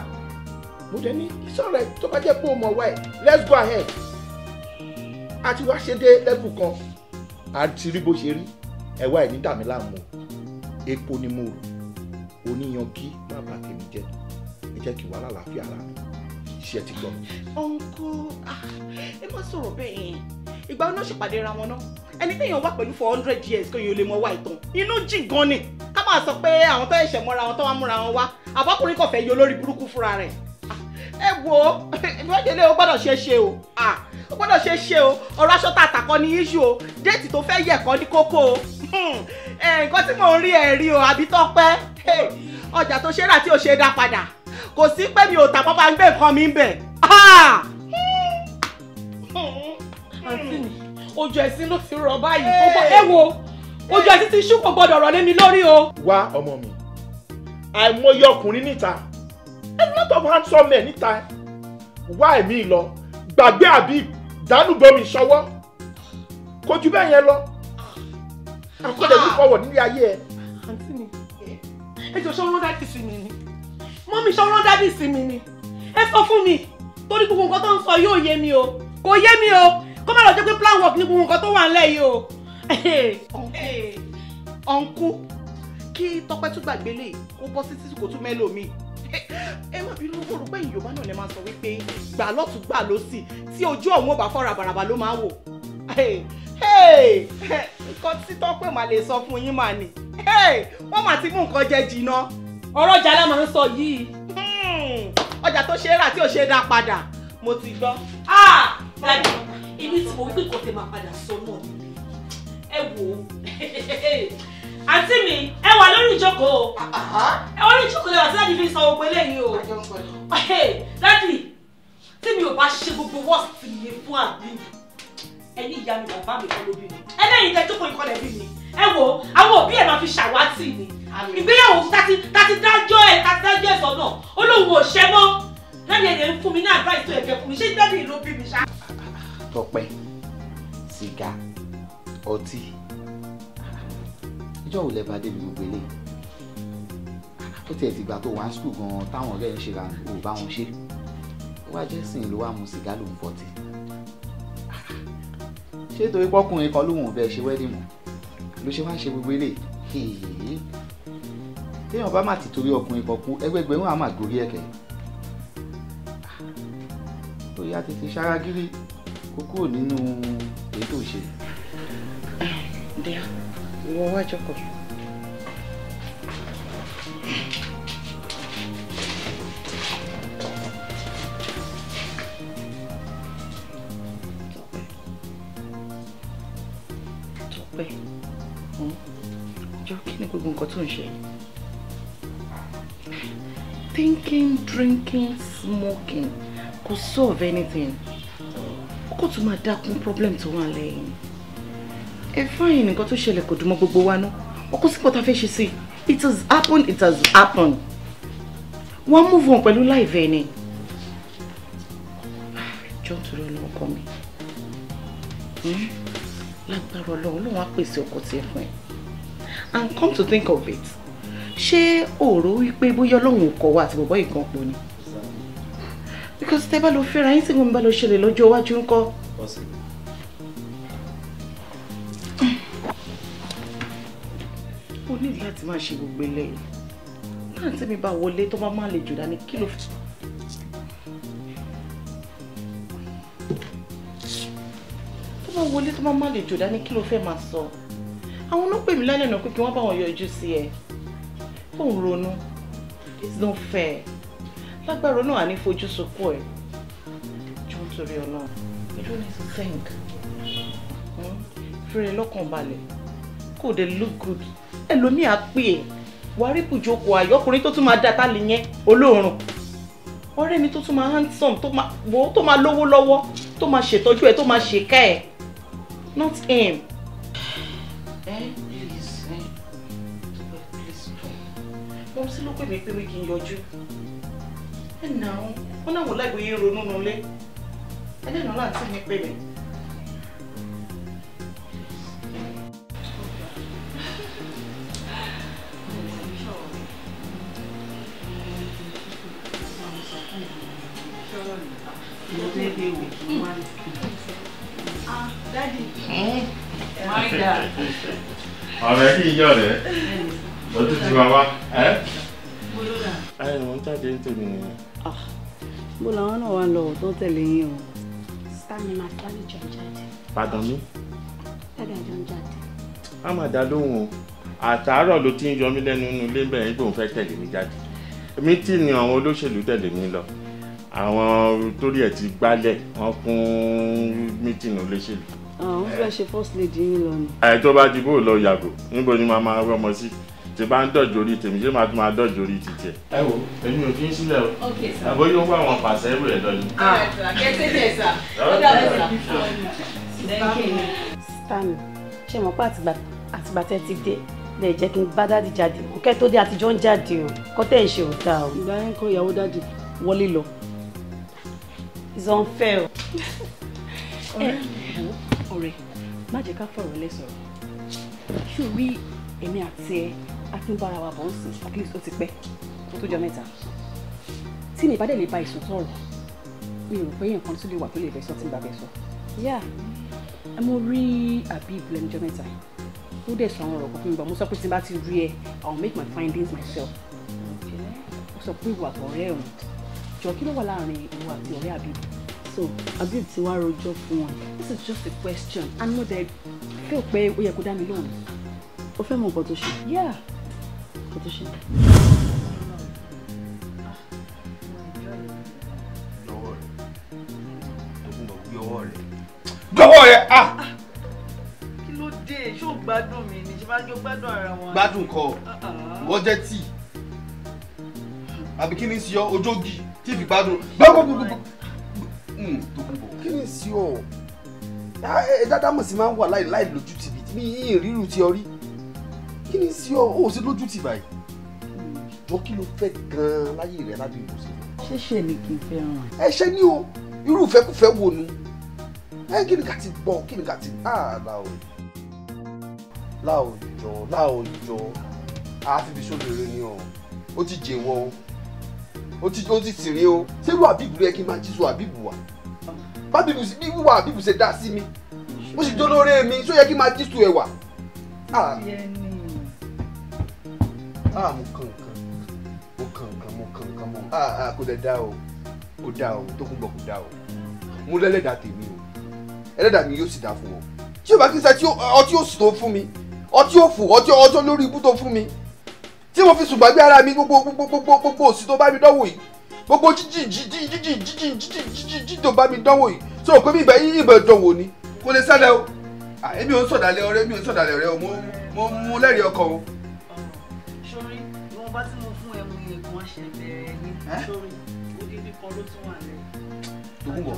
Mo dẹ̀ ní sọ̀rọ̀ ẹ̀ tó bá jẹ́ pé o mọ̀ wá ẹ̀, let's go ahead. A ti wá ṣe dé level kan, a ti rí bó ṣe rí, ẹ wá ẹ̀ ní dà mí láàmú o. Epo ni mo rò, oníyanjú má bà tèmi jẹ́, ẹ jẹ́ kí wàhálà láàfin ara mi. Ṣé ẹ ti gbọ́ mi? Uncle, ẹ má sọ̀rọ̀ bẹ́ẹ̀ yẹn. Ìgbà wo náà ṣèpàdé ra wọn náà? Ẹni téèyàn wà pẹ̀lú 400 years kò yẹn ò lè mọ wá ìtàn. Inú jìn gan ni. Ká máa sọ pé àwọn tó ẹ̀ṣẹ̀ mọ́ra wọn tó wá múra wọn wá. Àbọ́kùnrin kò fẹ́ yọ lórí burúkú fúnra rẹ̀. Ẹ wo, ìwádìí ó gbọ́dọ̀ ṣe é ṣe o. Ó gbọ́dọ̀ ṣe é ṣe o. Ọ̀rọ̀ aṣọ tá a tà kọ́ ní issue o. Déètì tó fẹ́ yẹ̀ kọ́ ní kókó o. Nǹkan tí mò ń rí ẹ̀ rí o, àbí Tọ́pẹ́. Ọjà tó ṣe rà tí ò ṣe dá padà. Kò sí pé mi ò tà bọ́ bá ń gbé nǹkan mi ń bẹ̀. Àǹtí mi, ojú ẹ̀sìn ló ti rọ̀ báyìí. Ẹ wo, ojú ẹ̀sìn ti ṣú, kò gbọ́dọ̀ rọ̀ lé mi lórí o. Wá ọmọ mi, àìmọye ọkùnrin níta, a lot of handsome men níta. Wá ẹ̀mí lọ, gbàgbé àbí dánú bomi ṣọwọ́, kò ju bẹ́ẹ̀ yẹn lọ. Àkọlẹ̀ mi fọwọ́ nílé ayé ẹ. Àǹtí mi, ẹ jọ ṣọ́ rán dádì sí mi ni. Mọ́mí ṣọ́ rán dádì sí mi ni. Ẹ sọ fún mi, torí gbogbo nǹkan tó ń sọ yóò yé mi o. Kò yé mi o. Kó má lọ jẹ́ pé plan work ní gbogbo nǹkan tó wà ńlẹ̀ yìí o. Ọ̀nkú, kí Tọ́pẹ́ tún gbàgbé lè kó bọ́ sí títí kò tún mẹ́lò mi. Ẹ má bínú, mo rò pé Yorùbá náà lè máa sọ wípé gbà lọ́tún gbà lósì tí ojú ọ̀hún ò bá fọ́ rabàràbà ló máa wò. Nǹkan tí Tọ́pẹ́ máa lè sọ fún yín mà ní. Wọ́n máa ti mú nǹkan jẹ jìnnà. Ọ̀rọ̀ ọjà la máa ń sọ yìí. Ọjà tó ṣe é rà tí ò ṣe é dá padà, mo ti gbọ́. Dádì, ibi tí mo wípé kò tẹ máa padà sọ náà ni. Ẹ wò ó. Àǹtí mi, ẹ wà lórí ìjókòó. Ẹ wà lórí ìjókòó lẹ́wà tí dádì fi sọ gbogbo eléyìí o. Dádì, tí mi ò bá ṣe gbogbo worst mi fún àbí, ẹni ìyá mi bàbá mi kọ́ ló bí mi. Ẹlẹ́yìn tẹ jókòó ìkọlẹ̀ bí mi. Ẹ wò ó, àwọn òbí ẹ̀ máa fi ṣàwátì ni. Ìgbéyàwó tàti dájọ́ ẹ̀ sọ́nà. Ó lóun ò ṣẹ́ mọ́. Dádì ẹ̀ ń fún mi ní advice tó ẹ̀kẹ́ fún mi. Ṣé dádì ló bí mi ṣá? Tọ́pẹ́, sìgá, ọtí, ìjọ ò lẹ bá débi gbogbo eléyìí? Ó tiẹ̀ ti gbà tó wá skul gan-an táwọn ọ̀rẹ́ ń ṣe ra ò bá wọn ṣe. Ó wá jẹ́ sìn ló wá mu sìgá lòun fọtí. Ṣé torí pọ́kùnrin kan lòun ò bẹ́ẹ̀ ṣe wedding mọ́ ló ṣe wá ń ṣe gbogbo eléyìí? Téèyàn bá má ti torí ọkùnrin kan kú, ẹgbẹgbẹ̀rún á má gorí ẹ̀kẹ́. Ó yá tètè ṣáragírí kó kúrò nínú èyí tó ń ṣe. Díẹ̀, ìwọ wá jókòó. Tọ́pẹ́, jọ kí ni gbogbo nǹkan tó ń ṣe yìí? Thinking, drinking, smoking kò solve anything. Ó kò tún máa dákún problem tó wà lẹ́yìn. Ẹ fáyìn, nǹkan tó ṣẹlẹ̀ kò dùn mọ́ gbogbo wa náà. Wọ́n kò sí nǹkan tá a fẹ́ ṣe sí. It has happened, it has happened. Wọ́n move on pẹ̀lú life ẹ ni. Jọ́ nítorí Ọlọ́run ọkọ mi. Lágbára Ọlọ́run, Ọlọ́run á pèsè ọkọ tiẹ̀ fún ẹ. And come to think of it, ṣé o rò wípé bóyá Ọlọ́run ò kọ̀ wá àti bọ̀bọ́ ìkan pọ̀ ni? Because tẹ́ bá lọ fẹ́ra yín tí mo bá lọ ṣẹlẹ̀ lọ́jọ́ iwájú ńkọ́. O ní láti máa ṣe gbogbo eléyìí. Náà tí mi bá wọlé tó bá má lè jù dání kí ló fi. Tó bá wọlé tó bá má lè jù dání kí ló fẹ́ máa sọ? Àwọn ló pè mí lálẹ́ náà pé kí wọ́n bá wọn yọjú sí ẹ. Ó ń ronú. It's not fair. Lágbára náà à ní fojú sunkún ẹ. Jọ nítorí Ọlọ́run. You don't need to think. Fèrè lọ́kàn balẹ̀. Kò dé look good. Ẹlòmíì á pè é. Wàá rí bùjókòó ayọ́kùnrin tó tún máa dá tá lè yẹn olóòrùn. Ọ̀rẹ́ mi tó tún máa handsome tó máa wò tó máa lówó lọ́wọ́ tó máa ṣètọ́jú ẹ tó máa ṣèkà ẹ. Not him. Please, please stop. Mo sì ló pè mí pé kí n yọjú. Ẹ nà ó, wọ́n náà wò láì bóyá ronú nulẹ̀. Ẹ dẹ́nu láti mi pè mí. Daddy. My dad. Ọ̀rẹ́ kì í yọ̀ rẹ̀. Lọ́dún tí wàá wá. Ẹ mo ń jáde nítorí nìyẹn. Mo làwọn náà wá lọ tó tẹ̀lé yín o. Sista mi máa dáàdì jọ ń jáde. Pardon mi? Dáàdì àjọ ń jáde. A máa dá lóhùn o. Àtàárọ̀ ló ti ń yọ mí lẹ́nu inú ilé bẹ́ẹ̀ nígbà òun fẹ́ tẹ̀lé mi jáde. Mítìnì àwọn olóṣèlú tẹ̀lé mi lọ. Àwọn torí ẹ̀ ti gbálẹ̀ wọ́n kún mítìnì olóṣèlú. Àwọn fẹ́ ṣe first lady yín lọ ni. Ẹ tó bá ti bó lọ yàgò níbo ni màá máa rọmọ sí? Tí bá ń dọ̀jọ́ orí tèmi ṣé màá tún máa dọ̀jọ́ orí títí ẹ̀. Ẹ wo èmi ò fi ń sílẹ̀ o. Àbó yóò wá àwọn pàṣẹ ẹrù ẹ̀ lọ ni. Sista mi, ṣé mo pa àtìgbà tẹ́ ti dé lè jẹ́ kí n bá dáàdì jáde kẹ́ tó dé àtijọ́ ń jáde o kọ́ tẹ̀ ń ṣe ò dáa o. Ìgbà yẹn kọ́ ìyàwó dáàdì wọlé lọ. It's unfair o. Ọ̀rẹ́ ọ̀rẹ́ má jẹ́ ká fọ̀rọ̀ lẹ́ sọ̀rọ̀. Ṣé o rí èmi àti ẹ a ti ń bára wa bọ̀ ń sìn at least ó ti pẹ́ ó tó jọ mẹ́ta. Tí mi bá dẹ̀ lè ba ìsùn tọ̀rọ̀ mi ò rò pé nǹkan tó lè wà tó lè fẹ́ sọ tí n bá fẹ́ sọ. Yá mo rí Habib lẹ́nu jọ mẹ́ta ó dẹ̀ sọ àwọn ọ̀rọ̀ kan fún mi bọ̀ mo sọ pé tí n bá ti rí ẹ I will make my findings myself. Ó sọ pé ìwà àtọ̀rẹ́ ẹ̀hún jọ kí ló wà láàrin ìwọ àti ọ̀rẹ́ Habib? So Habib ti wá rojọ́ fún wọn. This is just a question and mo dẹ̀ feel pé ó yẹ kó dá mi lóhùn. Ó fẹ́ mọ nǹkan tó ṣe. Yeah. Nǹkan tó ṣe. Lọ́wọ́ rẹ̀ Tókunbọ̀ gbé ọwọ́ rẹ̀. Gbọ́wọ́ rẹ̀ ah. Kí ló dé? Ṣé o gbádùn mi ni? Ṣé bá jọ gbádùn ara wọn? Gbádùn kọ́ wọ́n jẹ́ tíì. Àbí kí ni sí ọ ojógi tí fi gbádùn gbogbogbò. Tókunbọ̀ kí ni sí ọ? Dáadáa mọ̀ sí máa ń wà láì láì lójú tì bí ìrírù ti ọ rí. Kí ni sí ọ? Ó sì lójú tì báyìí. Jọ kí ló fẹ́ gan-an láyé rẹ̀ lábẹ́ ìwòsàn? Ṣẹ̀ṣẹ̀ ni kí n fẹ́ràn. Ẹ̀ṣẹ̀ ni o, irú ìfẹ́kùfẹ́ wo nu? Ẹ kí ni ká ti gbọ́, kí ni ká ti láòjọ láòjọ àfibí sóbèrè ni ọ, ó ti jèwọ o, ó ti tìrín o. Ṣé irú Àbíbù rẹ kí n máa jí so Àbíbù wa? Bábíbù bí wíwá Àbíbù ṣe dá sí mi, ó sì jólóore mi, ṣó yẹ kí n máa jí so ẹ̀wà? Mo kàn nǹkan, mo kàn nǹkan, mo kàn nǹkan mọ́. Kò dẹ̀ dá o, kò dá o, Tókunbọ̀ kò dá o. Mo lẹ́lẹ́dàá tèmi o, ẹlẹ́dàá mi yóò sì dá fún ọ. Tí o bá kí n sá tí ọtí yóò sì tó fún mi, ọtí yóò fò, ọtí ọjọ́ lórí ibú tó fún mi. Tí mo fi sùn gbàgbé ara mi gbogbo gbogbo gbogbo gbogbo òsì tó bá mi dánwò yìí, gbogbo jíjì jíjì jíjì jíjì jíjì jíjì jíjì tó bá mi dánwò yìí, sọ pé mi ìbẹ̀ yín ìbẹ̀ dánwò ni. Kò lè sálẹ̀ o, èmi ò ń sọ̀dàlẹ̀ ọ̀rẹ́, mi ò ń sọ̀dàlẹ̀ ọ̀rẹ́ o, mo mú lẹ́rìí ọkàn o. Sori, ìwọ̀nba tí mo fún ẹ mú iye kan wá ṣe bẹ̀rẹ̀ ní. Sori, odidi kan ló tún wà lẹ́yìn. Tókunbọ̀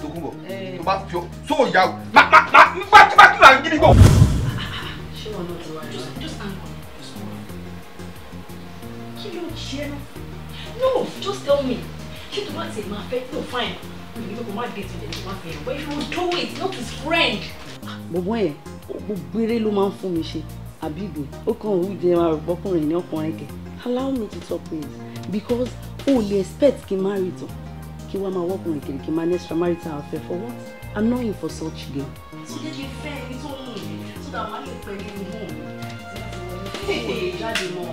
Tókunbọ̀ tó bá fi ọ sóò yá o má má má má kí má kí má gidi gbọ́. Ṣé wọn náà ti wá rí? Just hang on, just hold on. Kí ló ń ṣe ẹ́ náà? No, just tell me. Ṣé tó bá tiẹ̀ máa fẹ́? No, fine. Mi ò ní kó má date with ẹ̀ má fẹ́. But if you do it, not his friend. Bọ̀bọ̀ yẹn, gbogbo eré ló máa ń fún mi ṣe. Àbíbù, ó kàn ó jẹ́ máa rò bọ́kùnrin ní ọkùnrin kẹ̀. Allow me to talk please because o lè expect kí n marry tán. Kí wàá máa wọ́kùnrin kiri kí n máa ní extramarital affair for what? I'm not in for such game. So jẹ́ kí n fẹ́ ẹni tó ń mú mi so that màá lè pẹ́ nínú home mi. Jáde mọ́.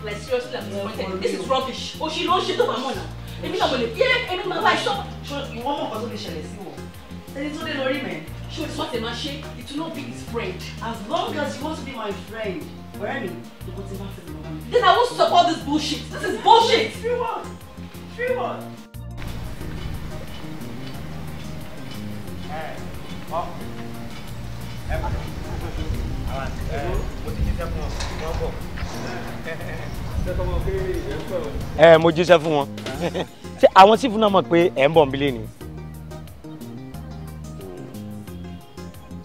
Like seriously, I'm disappointed. This is rubbish. Òṣì ló ń ṣe tó bá mọ̀ náà. Èmi náà mo lè fi èmi máa bá iṣọ́. Ìwọ mọ̀ nǹkan tó lè ṣẹlẹ̀ sí wọ. Ẹni tó dé lórí mẹ́. Ṣé o ti sọ́ọ̀tì máa ṣe? It will not be his friend. As long as you want to be my friend, ọ̀rẹ́ mi, nǹkan tí n bá fẹ́ lọ bá mi. Then I won't support this bullshit. This is bullshit. Free one. Free one. Ẹ mo jíṣẹ́ fún wọn. Ṣé àwọn sífù náà mọ̀ pé ẹ̀ ń bọ̀ nbílẹ̀ ni?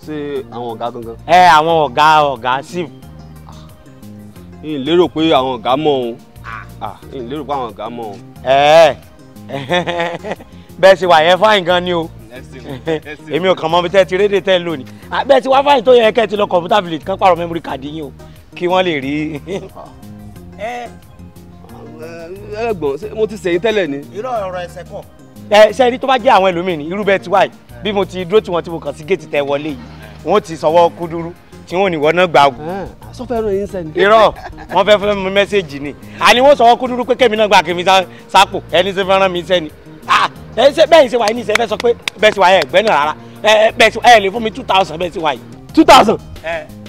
Ṣé àwọn ọ̀gá gangan? Ẹ àwọn ọ̀gá ọ̀gá sífù. N lérò pé àwọn ọ̀gá mọ̀ o. N lérò pé àwọn ọ̀gá mọ̀ o. Ẹ bẹ́ẹ̀ ṣe wà yẹn fáìn gan ni o. Èmi ò kàn mọ̀ bí tẹ́ ti rédè tẹ́ lónìí. Bẹ́ẹ̀ ti wá fáìn tó yẹ kẹ́ ti lọ kọ̀ǹpútà village kán pààrọ̀ memory card yín o kí wọ́n lè rí. Ẹ̀gbọ́n mo ti sẹ̀yìn tẹ́lẹ̀ ni. Irọ́ ọ̀rọ̀ ẹsẹ̀ kọ̀. Ẹ ṣe rí tó bá jẹ́ àwọn ẹlòmíì ní irú bẹ́ẹ̀ ti wáyé bí mo ti dúró tí wọ́n ti mo kàn sí géètì tẹ wọlé yìí wọ́n ti sọwọ́ kúdúrú tí wọ́n ò ní wọ́n náà gbà. Sọfẹ́ ràn yín sẹ́ni. Irọ́ wọ́n fẹ́ fẹ́ mi mẹ́sẹ̀gì ni àní wọ́n sọwọ́ kúdúrú pé kémi náà gbà kémi sápò ẹni ṣe fẹ́ rán mi sẹ́ni. Ẹ ṣe bẹ́ẹ̀ ṣe wà yìí ní ìṣe fẹ́ sọ pé bẹ́ẹ̀ ṣe wà yẹn ẹgbẹ́ náà rárá. Ẹ bẹ́ẹ̀ ṣe ẹ lè fún mi 2000 bẹ́ẹ̀ ṣe wà yìí. 2000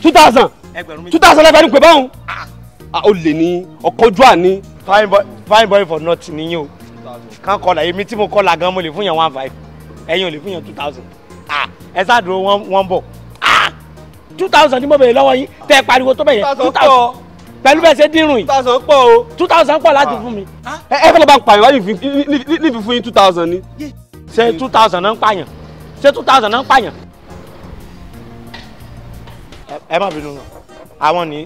2000 2000 lẹ́fẹ̀ẹ́ ní pé báwọn. Ó lè ní ọkọ̀jú àní. Fine boy for nothing nìyẹn o. Kàn kọlà èmi tí mo kọlà gan mo lè fún yẹn 1500 ẹ̀yin ò lè fún yẹn 2000. Ẹ ṣáàdúró wọ́n bọ̀. 2000 ni mo bèrè lọ́wọ́ yín tẹ́ ẹ pariwo tó bẹ̀ yẹn 2000 pẹ̀lú bẹ́ẹ̀ ṣe dírùn yìí. 2000 pọ̀ o. 2000 pọ̀ láti fún mi. Ẹ fẹ́ lọ bá ń pààyàn wáyé nífi fún yín 2000 ni. Ṣé 2000 náà ń pààyàn? Ṣé 2000 náà ń pààyàn? Ẹ má bínú àwọn ní.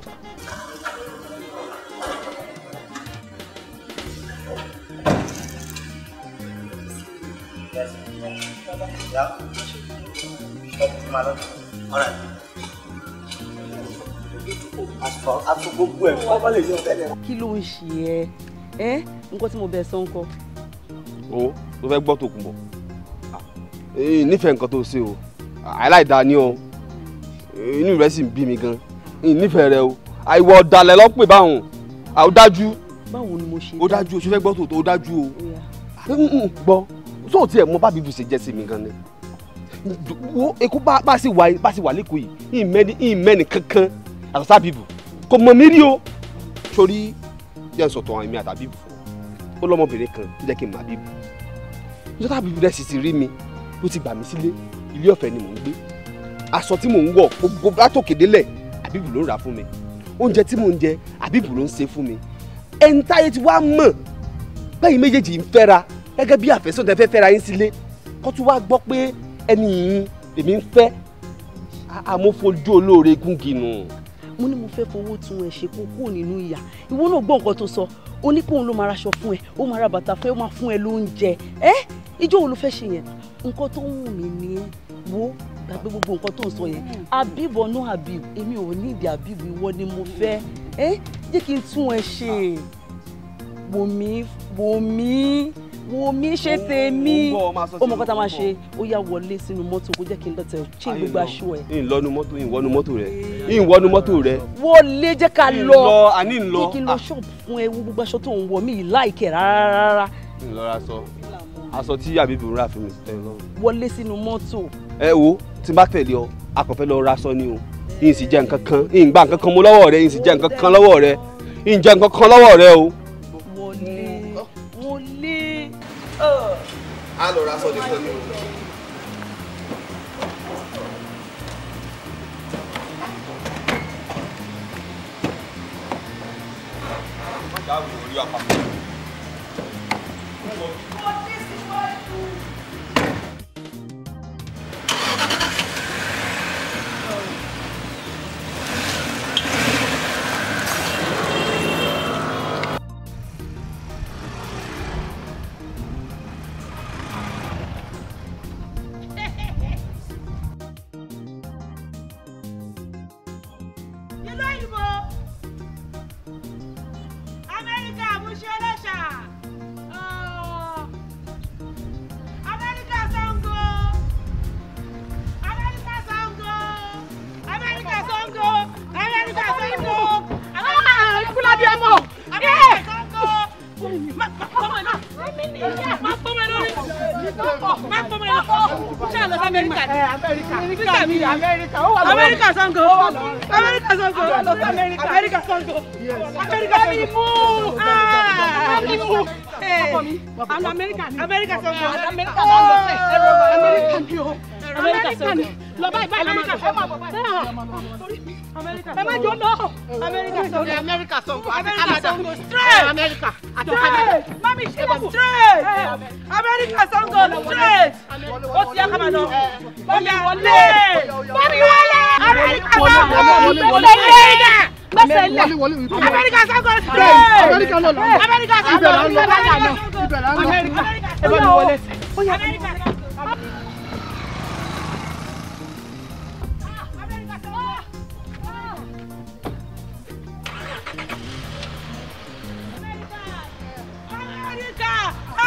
Kí ló ń ṣe ẹ́? Ẹ́ nǹkan tí mo bẹ̀ sọ ńkọ́. O ló fẹ́ gbọ́ Tòkunbọ̀. Nífẹ̀ẹ́ nǹkan tó ṣe o, aláìda ni o, inú rẹ sì ń bí mi gan, nífẹ̀ẹ́ rẹ o, àìwọ̀ ọ̀dàlẹ̀ lọ́pẹ̀ báwọn, àwọn dájú. Báwo ni mo ṣe dá? Ó dájú o, ṣe fẹ́ gbọ́ tòótọ́, ó dájú o. Gbọ́, sóò tiẹ̀ mọ bá bíbù ṣe jẹ́ sí mi gan ni. Wo Èkó bá sì wà lẹ́kọ̀ọ́ yìí, ìmẹ́ni kankan àtàtà bíbù kò mọ̀ mí rí o. Sórí jẹ́ n sọ̀tọ̀ èmi àtàbíbù fún ọ, ó lọ́mọbìnrin kan tó jẹ́ kí n mà bíbù. Níjọ́ tàbíbù rẹ̀ sì ti rí mi, ló ti gbà mí sílé, ilé ọ̀fẹ́ ni mò ń gbé. Aṣọ tí mò ń wọ̀ gbogbo látòkè délẹ̀ àbíbù ló ń rà fún mi. Oúnjẹ tí mò ń jẹ àbíbù ló ń ṣe fún mi. Ẹni táyé ti wá mọ̀ bẹ́yìn méjèèjì ń fẹ́ra gẹ́gẹ́ bí àfẹ́sọ̀tẹ̀ fẹ́ fẹ́ra yín sílé kó tún wá gbọ́ pé ẹni yìí èmi ń fẹ́ amófojú olóore gúngi nù. Mo ní mo fẹ́ fowó tún ẹ ṣe kó kúrò nínú ìyà. Ìwọ náà gbọ́ nǹkan tó sọ, ó ní kóun ló máa raṣọ fún ẹ, ó máa ra bàtà fún ẹ, ó máa fún ẹ lóúnjẹ. Ẹ ijó wo ló fẹ́ ṣe yẹn? Nǹkan tó ń wù mí ni ẹ wo gbàgbé gbogbo nǹkan tó ń sọ yẹn. Habib or no Habib, èmi ò ní ìdí Habib, ìwọ ni mo fẹ́. Ẹ jẹ́ kí n tún ẹ ṣe. Wò mí wò mí wò mí ṣe tèmi. Ó mọ kọ́ta máa ṣe, ó yá wọlé sínú mọ́tò kó jẹ́ kí n lọ́tẹ̀ change gbogbo aṣọ ẹ̀. Ìlọnu mọ́tò, ìwọ́nu mọ́tò rẹ̀, ìwọ́nu mọ́tò rẹ̀. Wọlé jẹ́ ká lọ. Àní ń lọ. Jẹ́ kí n lọ ṣọ́ọ̀bù fún ẹ wo gbogbo aṣọ tó ń wọ̀ mí láìkẹ́ rárá. Ńlọra aṣọ aṣọ tí Habib ń rà fún mi tẹ́ lọ́rùn. Wọlé sínú mọ́tò. Ẹ wo tí n bá tẹ̀lé ọ, a kò fẹ́ lọ ra aṣọ ni o. Yìí sì jẹ́ nǹkan kan, yìí ń gba nǹkan kan mú lọ́wọ́ rẹ, yìí sì jẹ́ nǹkan kan lọ́wọ́ rẹ, yìí ń jẹ́ nǹkan kan lọ́wọ́ rẹ o. Wọlé. A lọ ra aṣọ nìkan ni o. Amẹ́ríkà Sango, Amẹ́ríkà Sango, Amẹ́ríkà Sango, Amẹ́ríkà Sango, Amẹ́ríkà Amẹ́ríkà Sango, Amẹ́ríkà Amẹ́ríkà Sango, lọ báyìí báyìí Amẹ́ríkà Amẹ́ríkà ẹ má jọ lọ Amẹ́ríkà Sango, Amẹ́ríkà Sango, Amẹ́ríkà Sango straight, Amẹ́ríkà àti Canada, mami ṣe é straight, Amẹ́ríkà Sango straight, ó ti yá ká máa lọ, mami wọlé, mami wọlé, Amẹ́ríkà Sango gbèsè lẹ, Amẹ́ríkà Sango straight, Amẹ́ríkà Sango, Amẹ́ríkà ẹ bá mi wọlé sí.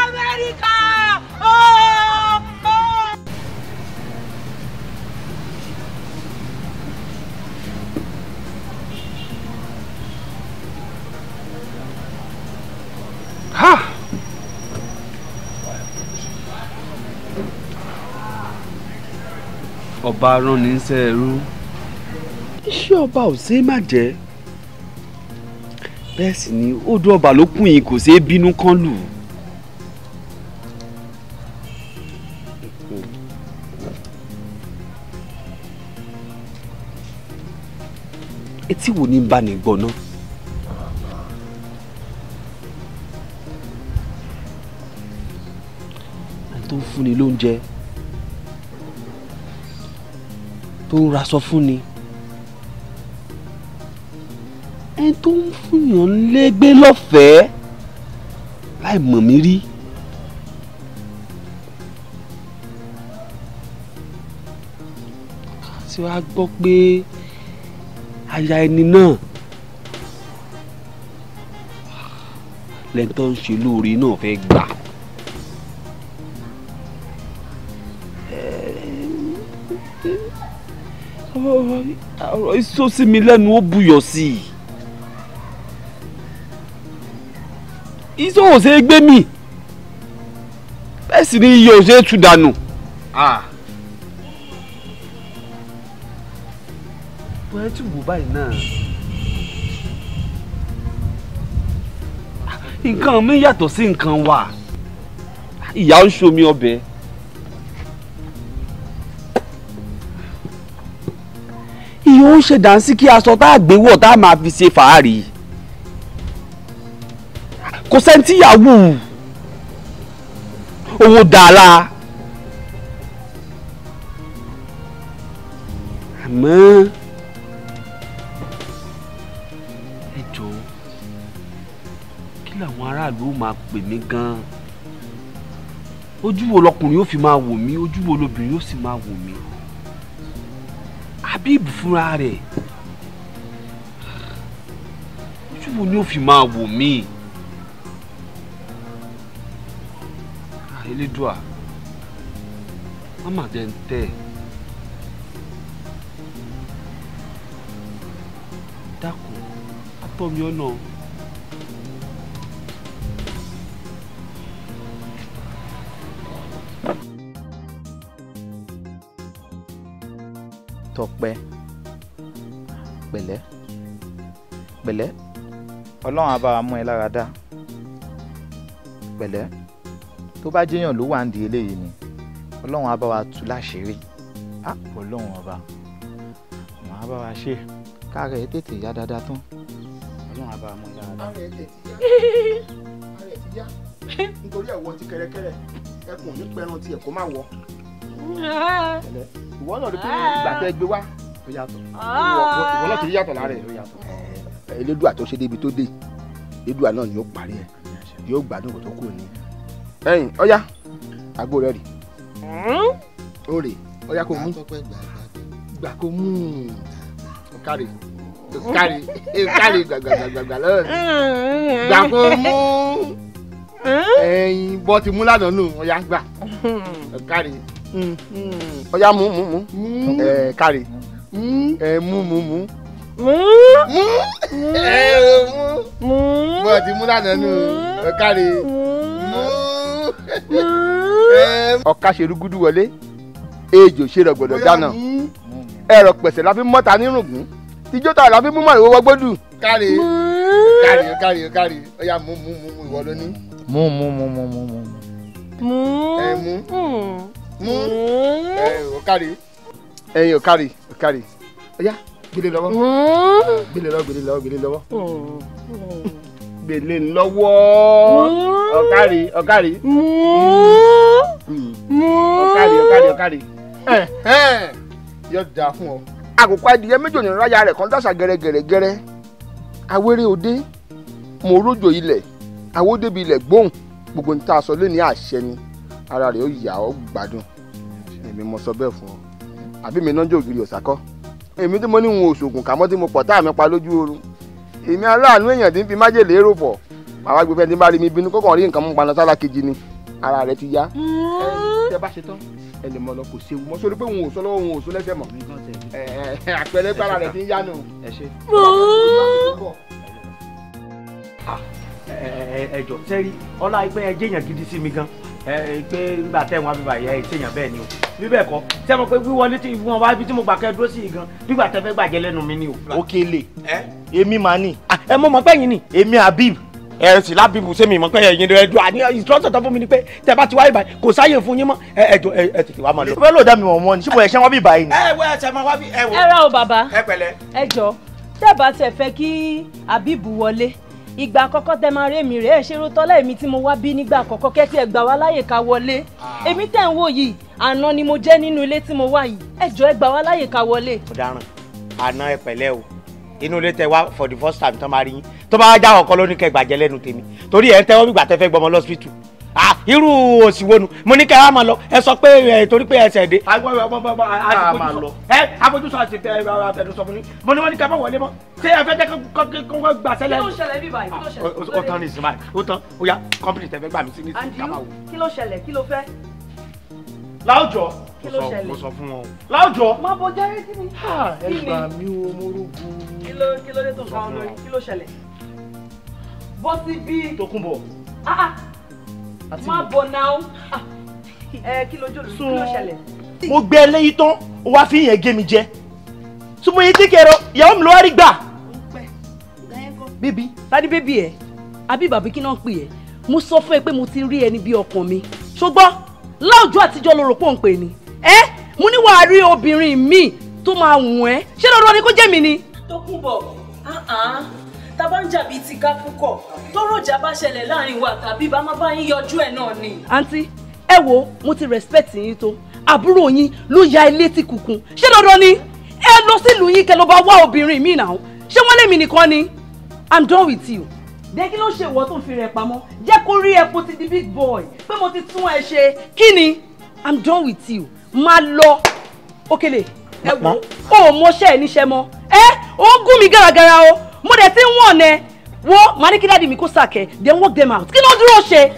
Amẹ́ríkà! Oh! Oh! Ha! Ọba rán ní sẹ́ ẹrú, iṣẹ́ ọba ò ṣeé má jẹ́, bẹ́ẹ̀ sì ni odò ọba ló kún yìí kò ṣeé bínú kán lù. Etí wo ni ń bá ní gbọ́ náà? Ẹni tó ń fúnni lóúnjẹ, tó ń raṣọ fúnni, ẹni tó ń fúnyàn légbé lọ́fẹ̀ẹ́ láì mọ̀ mí rí. Ká tí wàá gbọ́ pé aya ẹni náà lẹ́ni tó ń ṣe lóore náà fẹ́ gbà. Ọ̀rọ̀ iṣó sí mi lẹ́nu, ó buyọ̀ sí i. Iṣó ò ṣeé gbé mì, bẹ́ẹ̀ sì ni iyọ̀ ò ṣeé tú dànù. Bọ́ẹ̀ tí wò báyìí náà, nǹkan mi yàtọ̀ sí nǹkan wa. Ìyá ń ṣomi ọbẹ̀. Ìyá ń ṣe dànsí kí aṣọ tá a gbé wọ̀ tá a máa fi ṣe fàárì. Kò sẹ́ni tí ìyàwó owó dàlá. Àmọ́ ẹ jọ̀ọ́, kí làwọn aráàlú máa pè mí gan-an? Ojú wo lọkùnrin yóò fi máa wò mí? Ojú wo lobìnrin yóò sì máa wò mí? Habib fúnra rẹ̀, ojú wo ni ó fi máa wò mí? Elédùà, má má jẹ́ ń tẹ́. Dákun, atọ́ mi ọ̀nà. Tọ́pẹ́, pẹ̀lẹ́ pẹ̀lẹ́, Ọlọ́run á bá wa mú ẹ lára dá. Pẹ̀lẹ́, tó bá jẹ́yàn ló wà ń di eléyìí ni, Ọlọ́run á bá wa tú láṣìírí. Á Ọlọ́run ọba, wọn á bá wa ṣe káàrẹ̀ ẹ tètè yá dáadáa tán. Ọlọ́run á bá wa mú ẹ lára dá. Ara ẹ tètè yá, ara ẹ ti yá, nítorí ẹ̀wọ̀ ti kẹrẹkẹrẹ, ẹkùn ò ní pẹran tiẹ̀ kó má wọ̀. Ìwọ náà rí pé ìgbà tẹ́ gbé wá ó yàtọ̀, ìwọ náà ti rí yàtọ̀ lára ẹ̀. Elédùà tó ṣe débi tó dé, Elédùà náà ni ó parí ẹ̀, yóò gbádùn kó tó kúrò ní. Ẹ̀yin ọ̀yá, àgbo rẹ̀ rè ó rè, ọ̀yá kò mú, gbà kò mú, kárí kárí kárí gbàgbàgbàgbà lọ́wọ́ gbà kò mú, ẹ̀yin bọ́ ti mú lánàá nù, ọ̀yá gbà kárí, ọ̀yá mú mú mú, ẹ̀ kárí, ẹ̀ mú mú mú mú, ẹ̀ mú, bọ́ ti mú lánàá nù, kárí mú. Ọ̀ka ṣe rúgúdú wọlé, ejò ṣe rọ̀gbọ̀dọ̀ dáná, ẹ̀rọ pẹ̀sẹ̀ la fi mọ́ta nírùngún, tíjọ́ ta la fi mú màrìwò wọgbódù. Kárí kárí kárí kárí, ọ̀yá mú mú mú, ìwọ ló ní. Mú mú mú mú mú mú mú, ẹ mú mú, ẹ ò kárí, ẹyin ò kárí, ò kárí, ọ̀yá gbélé lọ́wọ́, gbélé lọ́wọ́, gbélé lọ́wọ́, gbélé lọ́wọ́, gbélé lọ́wọ́, ọ̀kárí ọ̀kárí, ọ̀kárí ọ̀kárí ọ̀kárí, yóò dáa fún ọ. Àkókò adìyẹ méjì òní ráyà rẹ̀ kan dáṣà gẹ́rẹ́gẹ́rẹ́gẹ́rẹ́, awéré òde, mo rójò ilẹ̀, awódébi ilẹ̀ gbóhùn, gbogbo níta sọ lé ní àṣẹ ni, ara rẹ̀ ó yà ọ́ gbádùn. Èmi mo sọ bẹ́ẹ̀ fún ọ, àbí mi náà jẹ́ ògiri ọ̀sákọ́, èmi tí mo ní òun òṣògùn kàmọ́ tí mo pọ̀ tá àmì pa lójú oorun, èmi aláàánú èèyàn tí ń fi májèlé èrò pọ̀, màá gbé fẹ́ tí ń bá rí mi bínú kókàn rí nǹkan mú paná sálá kejì ni, ara rẹ̀ ti yá. Ẹ bá ṣe tán, ẹ lè mọ lọ, kò séwu mọ́, sórí pé òun ò sọ lọ́wọ́, òun ò sọ lẹ́sẹ̀ mọ́, àpẹẹrẹ gbára rẹ̀ ti ń yá nù. Ẹ jọ sẹ́rí ọlá ẹgbẹ́ ẹ jẹ́yàn gidi sí mi gan, Ẹ pé nígbà tẹ́ wọn bíbá yẹ ìṣèyàn bẹ́ẹ̀ ni o. Bí bẹ́ẹ̀ kọ́, ṣé mo pé wíwọlé tí wọn wá ibi tí mo gbà kẹ́ dúró sí i gan, nígbà tẹ́ fẹ́ gbàjẹ́ lẹ́nu mi ni o. Òkèlè. Èmi màá nì. Ẹ mọ̀ mọ̀ pé yín ni. Èmi Habib. Ẹ sì lábìbù sẹ́mi mọ̀ pé ẹ̀yin rẹ̀ dùn àní instructor tó fún mi ni pé tẹ́ bá ti wáyé báyìí kò sáyè fún yín mọ́ ẹ jọ ẹ tètè wá máa lọ. Fẹ́ lò dá mi wọ̀n mọ́ ni, ṣé mo ẹ̀ṣẹ̀ wá bí báyìí ni. Ẹ wọ ẹsẹ̀ máa wá bí ẹ wò. Ẹ rà o bàbá. Ẹ pẹ̀lẹ́. Ẹ jọ tẹ́ bá tiẹ̀ fẹ́ kí Habib wọlé ìgbà àkọ́kọ́ tẹ́ máa rí èmi rẹ̀ ẹ ṣe rótọ́lá èmi tí mo wá bí nígbà àkọ́kọ́ kẹ́tí ẹ gbà wá láyè ká wọlé èmi tẹ́ ń wò yìí àná ni mo jẹ́ nínú ilé tí mo wà yìí ẹ jọ ẹ gbà wá láyè ká wọlé. Ọ̀daràn àná ẹ pẹ̀lẹ́ o inú ilé tẹ wá for the first time tán máa rí yín tó bá já ọkọ ló ní kẹ́ gbàjẹ́ lẹ́nu tèmi torí ẹ ń tẹ́wọ́ bí gbàtẹ́ fẹ́ gbọmọ lọ́sibítù ah irú òsì wo nu mo ní kẹ́ ẹ máa lọ ẹ sọ pé ẹ torí pé ẹsẹ̀ dé. Àfojúsọ àti àfẹnusọ fún mi mo ní wọ́n ní kẹ́ ẹ má wọlé mọ́ ṣé ẹ fẹ́ jẹ́ kó gbà sẹ́lẹ̀. Kí ló ṣẹlẹ̀ bí báyìí kí ló ṣẹlẹ̀. Ó tán ní ìsinmi ó tán ó yá kọ́mpìnì tẹ fẹ́ gbà mí sí ní ìsinmi ká máa wò. Kí ló ṣẹlẹ̀ kí ló fẹ́. Láwùjọ. Kí ló ṣẹlẹ̀. Mo sọ fún wọn. Láwùjọ. Má bọ járe kí ni. Ẹ gbà mí o mo rúgbó. Kí ló dé tó ká ọ lórí kí ló ṣẹlẹ̀. Bọ́ sí bí. Tókunbọ̀. Má bọ̀ náà ẹ kí ló jòlù kí ló ṣẹlẹ̀. Mo gbé ẹ lẹ́yìn tán ó wá fi yẹn gé mi jẹ tí mo yẹ tí kẹrọ ìyàwó mi ló wá rí gbà. Bébí tani bébí ẹ àbí bàbí kí náà ń pè ẹ mo sọ fún ẹ pé mo ti rí ẹni bí ọkàn mi ṣùgbọ́n láwùjọ àtijọ́ ló rò pé òun pè ní ẹ mo ní wàá rí obìnrin mi tó máa wùn ẹ́ ṣé lọ́dọ̀ ni kó jẹ́ mi ni. Tókunbọ̀ tá a bá ń jàbí ti káfúkọ̀ tọ́rọ̀jà bá ṣẹlẹ̀ láàrin wa tàbí bá má bá yín yọjú ẹ̀ náà ni. Àǹtí ẹ wo mo ti respect yín tó àbúrò yín ló ya ilé tí kùkùn ṣé dandan ni ẹ lọ sílùú yín kẹ́ lọ bá wá obìnrin mi náà ṣé wọ́n lèmi nìkan ni I'm done with you. Dé kí ló ṣe ìwọ tó ń fi rẹ̀ pamọ́ jẹ́ kó rí ẹ kó ti di big boy pé mo ti tún ẹ ṣe kí ni I'm done with you máa lọ Òkèlè ẹ wo o mọṣẹ́ ẹ níṣẹ́ mọ́ ẹ ó ń gún mi gàràgàrà o mo dẹ̀ ti ń wọ̀n ẹ wo màá ní kí dáàdi mi kó sàkẹ́ then work them out kí ló dúró ṣe.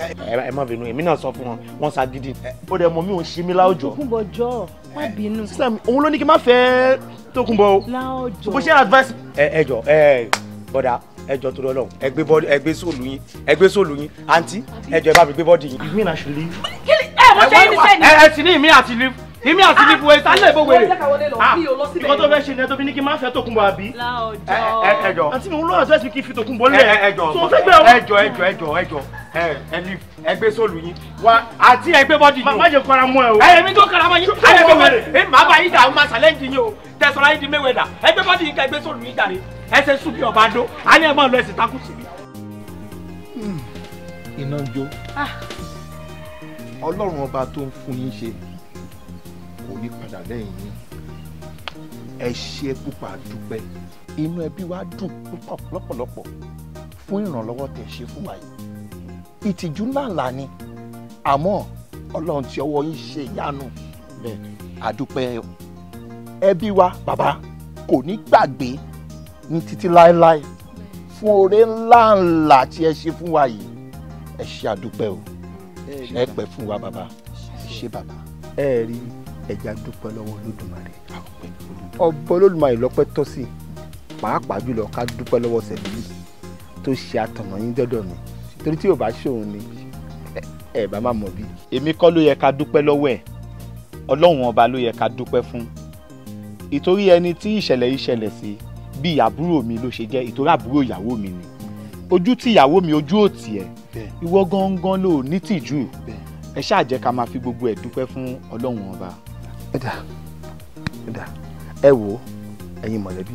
Ẹ má bínú èmi náà sọ fún wọn wọn ṣàgídí. Ó dẹ̀ mọ̀ mi ò ń ṣe mí láwùjọ. Tókunbọ̀ jọ má bínú. Sísá mi òun ló ní kí n má fẹ́ Tókunbọ̀ o. Láwùjọ. Bó ṣe advice. Ẹ jọ ẹ bọ́dà ẹ jọ torí Ọlọ́run ẹ gbé bọ́dì ẹ gbé sóòlù yín ẹ gbé sóòlù yín àǹtí ẹ jọ ẹ bá mi gbé bọ́dì yín. You mean I should leave? Kí ni ẹ mo ṣe yín ní sẹ́ni. Ẹ sì ní ìmí àti leave ìmí àti leave wo ìsàlẹ̀ ìbò wèrè. Nǹkan tó fẹ́ ṣe ni ẹ tó fi ní kí n má fẹ́ Tókunbọ̀ àbí. Ẹ jọ. Àǹtí mi òun ló advice mi kí n fi Tókunbọ̀ lẹ̀. Ẹ jọ So fẹ́ gbé ọ. ẹ jọ ẹ jọ ẹ jọ ẹ jọ ẹ leave ẹ gbé sóòlù yín. Wá àǹtí ẹ gbé bọ́dì yín. Má jẹ́ kọ́ra mọ́ ẹ o. Ẹ èmi tó kọ́ra mọ́ yín. Ẹ gbé bọ́dì ẹ má bá yín dà ó máa challenge yín o. Tẹ̀sán ayé di Mayweather ẹ gbé bọ́dì yín ká ẹ gbé sóòlù yín jàre. Ẹ ṣe sùn bí ọba dó a ní ẹ máa lọ ẹsẹ̀ takú sí mi. Iná ń jó Ọlọ́run ọba tó ń fún yín ṣe kò ní padà lẹ́yìn yín ẹ ṣe púpọ̀ àdúpẹ́ inú ẹbí wa dùn púpọ̀ lọ́pọ̀lọpọ̀ fún ìrànlọ́wọ́ tẹ̀ ṣe fún wa yìí ìtìjú ńláńlá ni àmọ́ Ọlọ́run tí ọwọ́ yín ṣe ìyanu àdúpẹ́ ẹbí wa bàbá kò ní gbàgbé ní títí láéláé fún oore ńláńlá tí ẹ ṣe fún wa yìí ẹ ṣe àdúpẹ́ o ẹ pẹ́ fún wa bàbá ẹ ṣe bàbá. Ẹ rí ẹja dúpẹ́ lọ́wọ́ Olódùmarè ọba Olódùmarè lọ́pẹ́ tọ́ sí pàápàá jùlọ ká dúpẹ́ lọ́wọ́ Sẹ̀bílì tó ṣe àtọ̀nà yín dọ́dọ̀ mi torí tí ò bá ṣòun ni ẹ bá má mọ̀ bí. Èmi kọ́ ló yẹ ká dúpẹ́ lọ́wọ́ ẹ̀ Ọlọ́run ọba ló yẹ ká dúpẹ́ fún ìtorí ẹni tí ìṣẹ̀lẹ̀ yìí ṣẹlẹ̀ sí bí àbúrò mi ló ṣe jẹ́ ìtorí àbúrò ìyàwó mi ni ojú tí ìyàwó mi ojú òtì ẹ̀ ìwọ gangan ló ní tìjú ẹ ṣáà jẹ́ ká máa fi gbogbo ẹ̀ dúpẹ́ fún Ọlọ́run ọba. Ẹ dà ẹ dà ẹ wò ó ẹ̀yin mọ̀lẹ́bí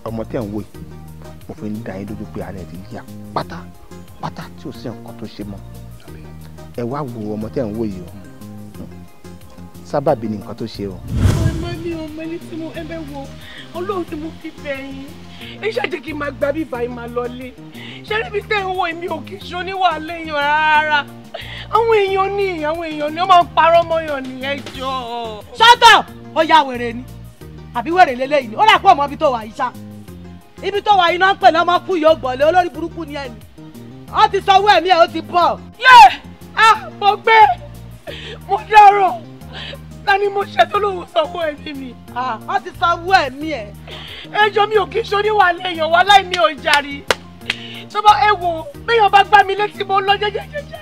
ọmọ tẹ́ ń wò yìí mo fi ń dá yín lójú pé ara ẹ̀ ti yá pátápátá tí ò sí nǹkan tó ṣe mọ́ ẹ wá wo ọmọ tẹ́ ń wò yìí o sábàbí ni nǹkan tó ṣe o. Ọmọ mi ò mọ ẹni tí mo ẹ bẹ wo Ọlọ́run tí mo fi bẹ̀ yín ẹ ṣàjẹ́ kí n máa gba bíbá yín máa lọlé ṣé níbi tẹ́ ń wo èmi ò kì í ṣe oníwàhálà èèyàn rárá àwọn èèyàn ní wọ́n máa ń parọ́ mọ́yàn ní ẹjọ́. Shut up! Ó ya wèrè ni àbí wèrè lélẹ́yìí ni ó rà pé ọmọ ibi tó wà yìí ṣá ibi tó wà yìí náà ń pè ní ọmọ kú yóò gbọ̀lé olórí burúkú ni ẹni ó ti sanwó ẹ̀mí ẹ̀ ó ti bọ̀. Yé ah mo gbé mo dárò ta ni mo ṣe tó lóun sanwó ẹ̀mí mi. Ó ti sanwó ẹ̀mí ẹ̀. Ẹjọ́ mi ò kì í ṣe oníwàhálà èèyàn wà láì mi ò jàre tó bá ẹ wò béèyàn bá gbá mi létí mo lọ jẹ́jẹ́jẹ́jẹ́.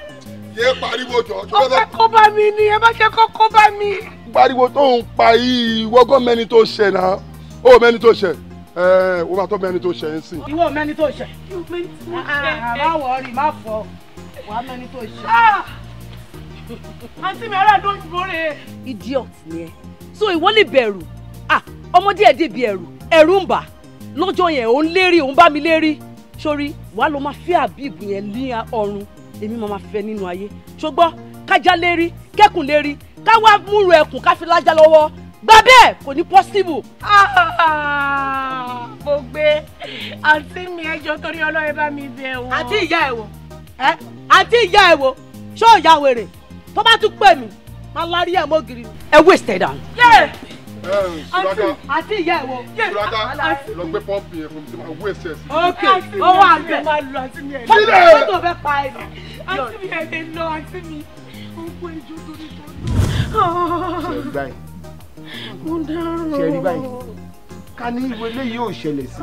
Yé pariwo jọ. Ó fẹ́ kó bá mi ni, ẹ má jẹ́ kó bá mi. Pariwo tó ń pa yìí, wọ́gọ́ mẹ́ni tó ṣẹ̀ náà. Ó mẹ́ni tó ṣẹ̀. Ẹ o máa tó mẹ́ni tó ṣẹ̀ ń sìn. Ìwọ mẹ́ni tó ṣẹ̀. Má wọrí, má fọ. Wàá mẹ́ni tó ṣẹ̀. Àǹtí mi ará ló ń borí. Idiot ni ẹ. So ìwọ lè bẹ̀rù. Ọmọdé ẹ̀ débi ẹ̀rù, ẹ̀rù ń bà. Lọ́jọ́ yẹn òun lérí, òun bá mi lérí. Sórí, wàá lọ máa fẹ́ Habib yẹn ní ọ̀run, èmi máa fẹ́ nínú ayé. Ṣùgbọ́n kájá lérí, kẹ́kùn lérí, káwá múru ẹkùn ká fi lájà lọ́wọ́. Gbà bẹ́ẹ̀ kò ní possible. Mo gbé àǹtí mi ẹjọ́ torí Ọlọ́run bá mi bẹ̀ wọ́n. Àǹtí ìyá ẹ̀ wò, àǹtí ìyá ẹ̀ wò, ṣó ìyá wèrè tó bá tún pè mí, máa lárí ẹ̀ mọ́gìrì. Ẹ waste ẹ̀ dànù. Àti ìyá ẹ̀ wo. Ṣùlágà lọ gbé pọ́ǹpù yẹn fún mi tí màá wé ẹsẹ̀ sí. Ok, ó wà bẹ̀. Fọ́tò fẹ́ pa ẹ̀. Àǹtí mi ẹ̀ lè lọ, àǹtí mi. Ó kó ejò torí tó lọ. Ṣé rí báyìí? Mo dárò. Ṣé rí báyìí? Ká ní ìwé eléyìí ò ṣẹlẹ̀ sí.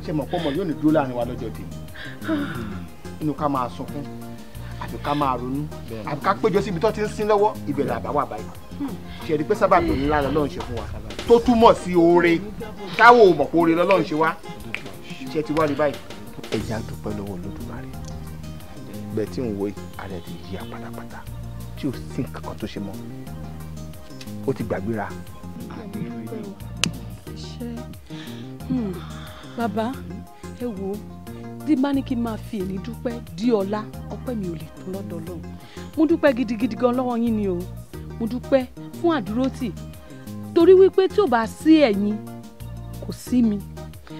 Ṣé mọ̀ pọ́nmọ yóò ní dúró láàrin wa lọ́jọ́ tèmi? Inú ká máa sunkún, àbí ká máa ronú, àbí ká péjọ síbi tó ti ń sín lọ́wọ́, ibẹ̀ làbá wà báyìí. Ṣe rí pé sábàbí ńlá lọ́lọ́run ṣe fún wa tó túmọ̀ sí oore táwọn ò mọ̀ pé oore lọ́lọ́run ṣe wá ṣe ti wá rí báyìí. Ẹ jẹ́ á dúpẹ́ lọ́wọ́ Olódùmarè bẹ́ẹ̀ tí ń wo ààrẹ ti yí a pátápátá tí ò sí nǹkan kan tó ṣe mọ́ ó ti gbàgbéra. Bàbá ẹ wo bí má ní kí n máa fi èmi dúpẹ́ di ọ̀la ọpẹ́ mi ò lè tán lọ́dọ̀ Ọlọ́run. Mo dúpẹ́ gidigidi gan lọ́wọ́ yín ni o. Mo dúpẹ́ fún àdúrótì torí wípé tí ò bá sí ẹ̀yin kò sí mi,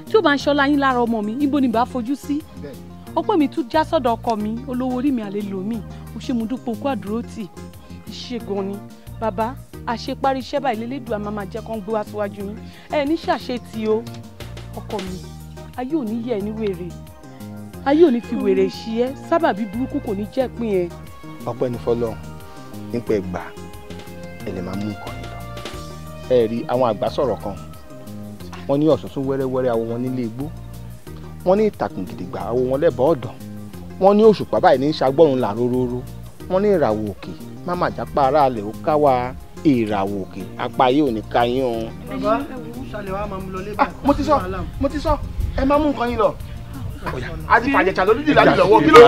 tí ò bá ń ṣọlá yín lára ọmọ mi ibo ni bá fojú sí. Ọpẹ́ mi tún já sọ́dọ̀ ọkọ mi olówó orí mi àlè lò mí. Mo ṣe mo dúpẹ́ okú àdúrótì ṣe gan ni bàbá. Àṣeparí iṣẹ́ báyìí lélẹ́dùn àmà máa jẹ́ kán gbé wá síwájú yín. Ẹ ní ṣàṣetì o ọkọ mi, ayé ò ní yẹ ẹ ní wèrè, ayé ò ní fi wèrè ṣí ẹ, sábàbí burúkú kò ní jẹ́ pín ẹ. Ọpẹ́ ní fọ́lọ́run nípa ẹgbàá ẹ lè máa mú nǹkan yìí lọ. Ẹ rí àwọn àgbà sọ̀rọ̀ kan, wọ́n ní ọ̀sùnsún wẹ́rẹ́wẹ́rẹ́ awo wọn nílé igbó, wọ́n ní ìtàkùn gidigba awo wọn lẹ́bàá ọ̀dàn, wọ́n ní òṣùpá báyìí ní ṣagbọ́run là róróró, wọ́n ní ìràwọ̀ òkè má jápá ara alẹ̀ ó ká wa ìràwọ̀ òkè apá yìí ò ní ká yín o. Bàbá ṣàlẹ̀ wa máa mú lọ lé báyìí. Mo ti sọ ẹ máa mú nǹkan yín lọ. A ti fàjẹ̀jà lórí ìlàjì lọ́wọ́ kí ló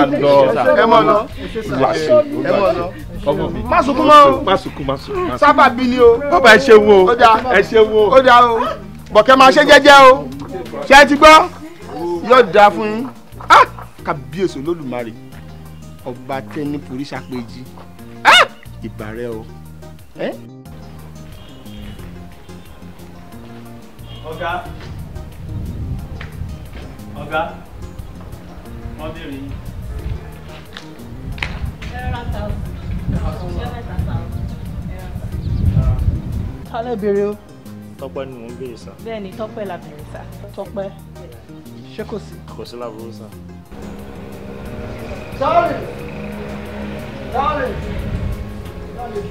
ẹ mọ̀ lọ ẹ mọ̀ lọ. Má sunkún mọ́ o, má sunkún. Sábàbí ni o. Bàbá ẹ ṣeun o, ẹ ṣeun o. Ó dáa o, bọ̀kẹ́ máa ṣe jẹ́jẹ́ o, ṣé ẹ ti gbọ́? Yóò dáa fún yín. Kábíyèsí Olódùmarè, ọba tẹ́ni forí ṣàpèjì, ìbà rẹ o. Ọ̀gá, ọ̀gá, wọ́n béèrè yín. Tálẹ̀ béèrè o. Tọ́pẹ́ ni mò ń béèrè sá. Bẹ́ẹ̀ni, Tọ́pẹ́ la béèrè sá. Tọ́pẹ́, ṣé kò sí? Kò sí láburú sá. Sorry. Sorry. Sorry.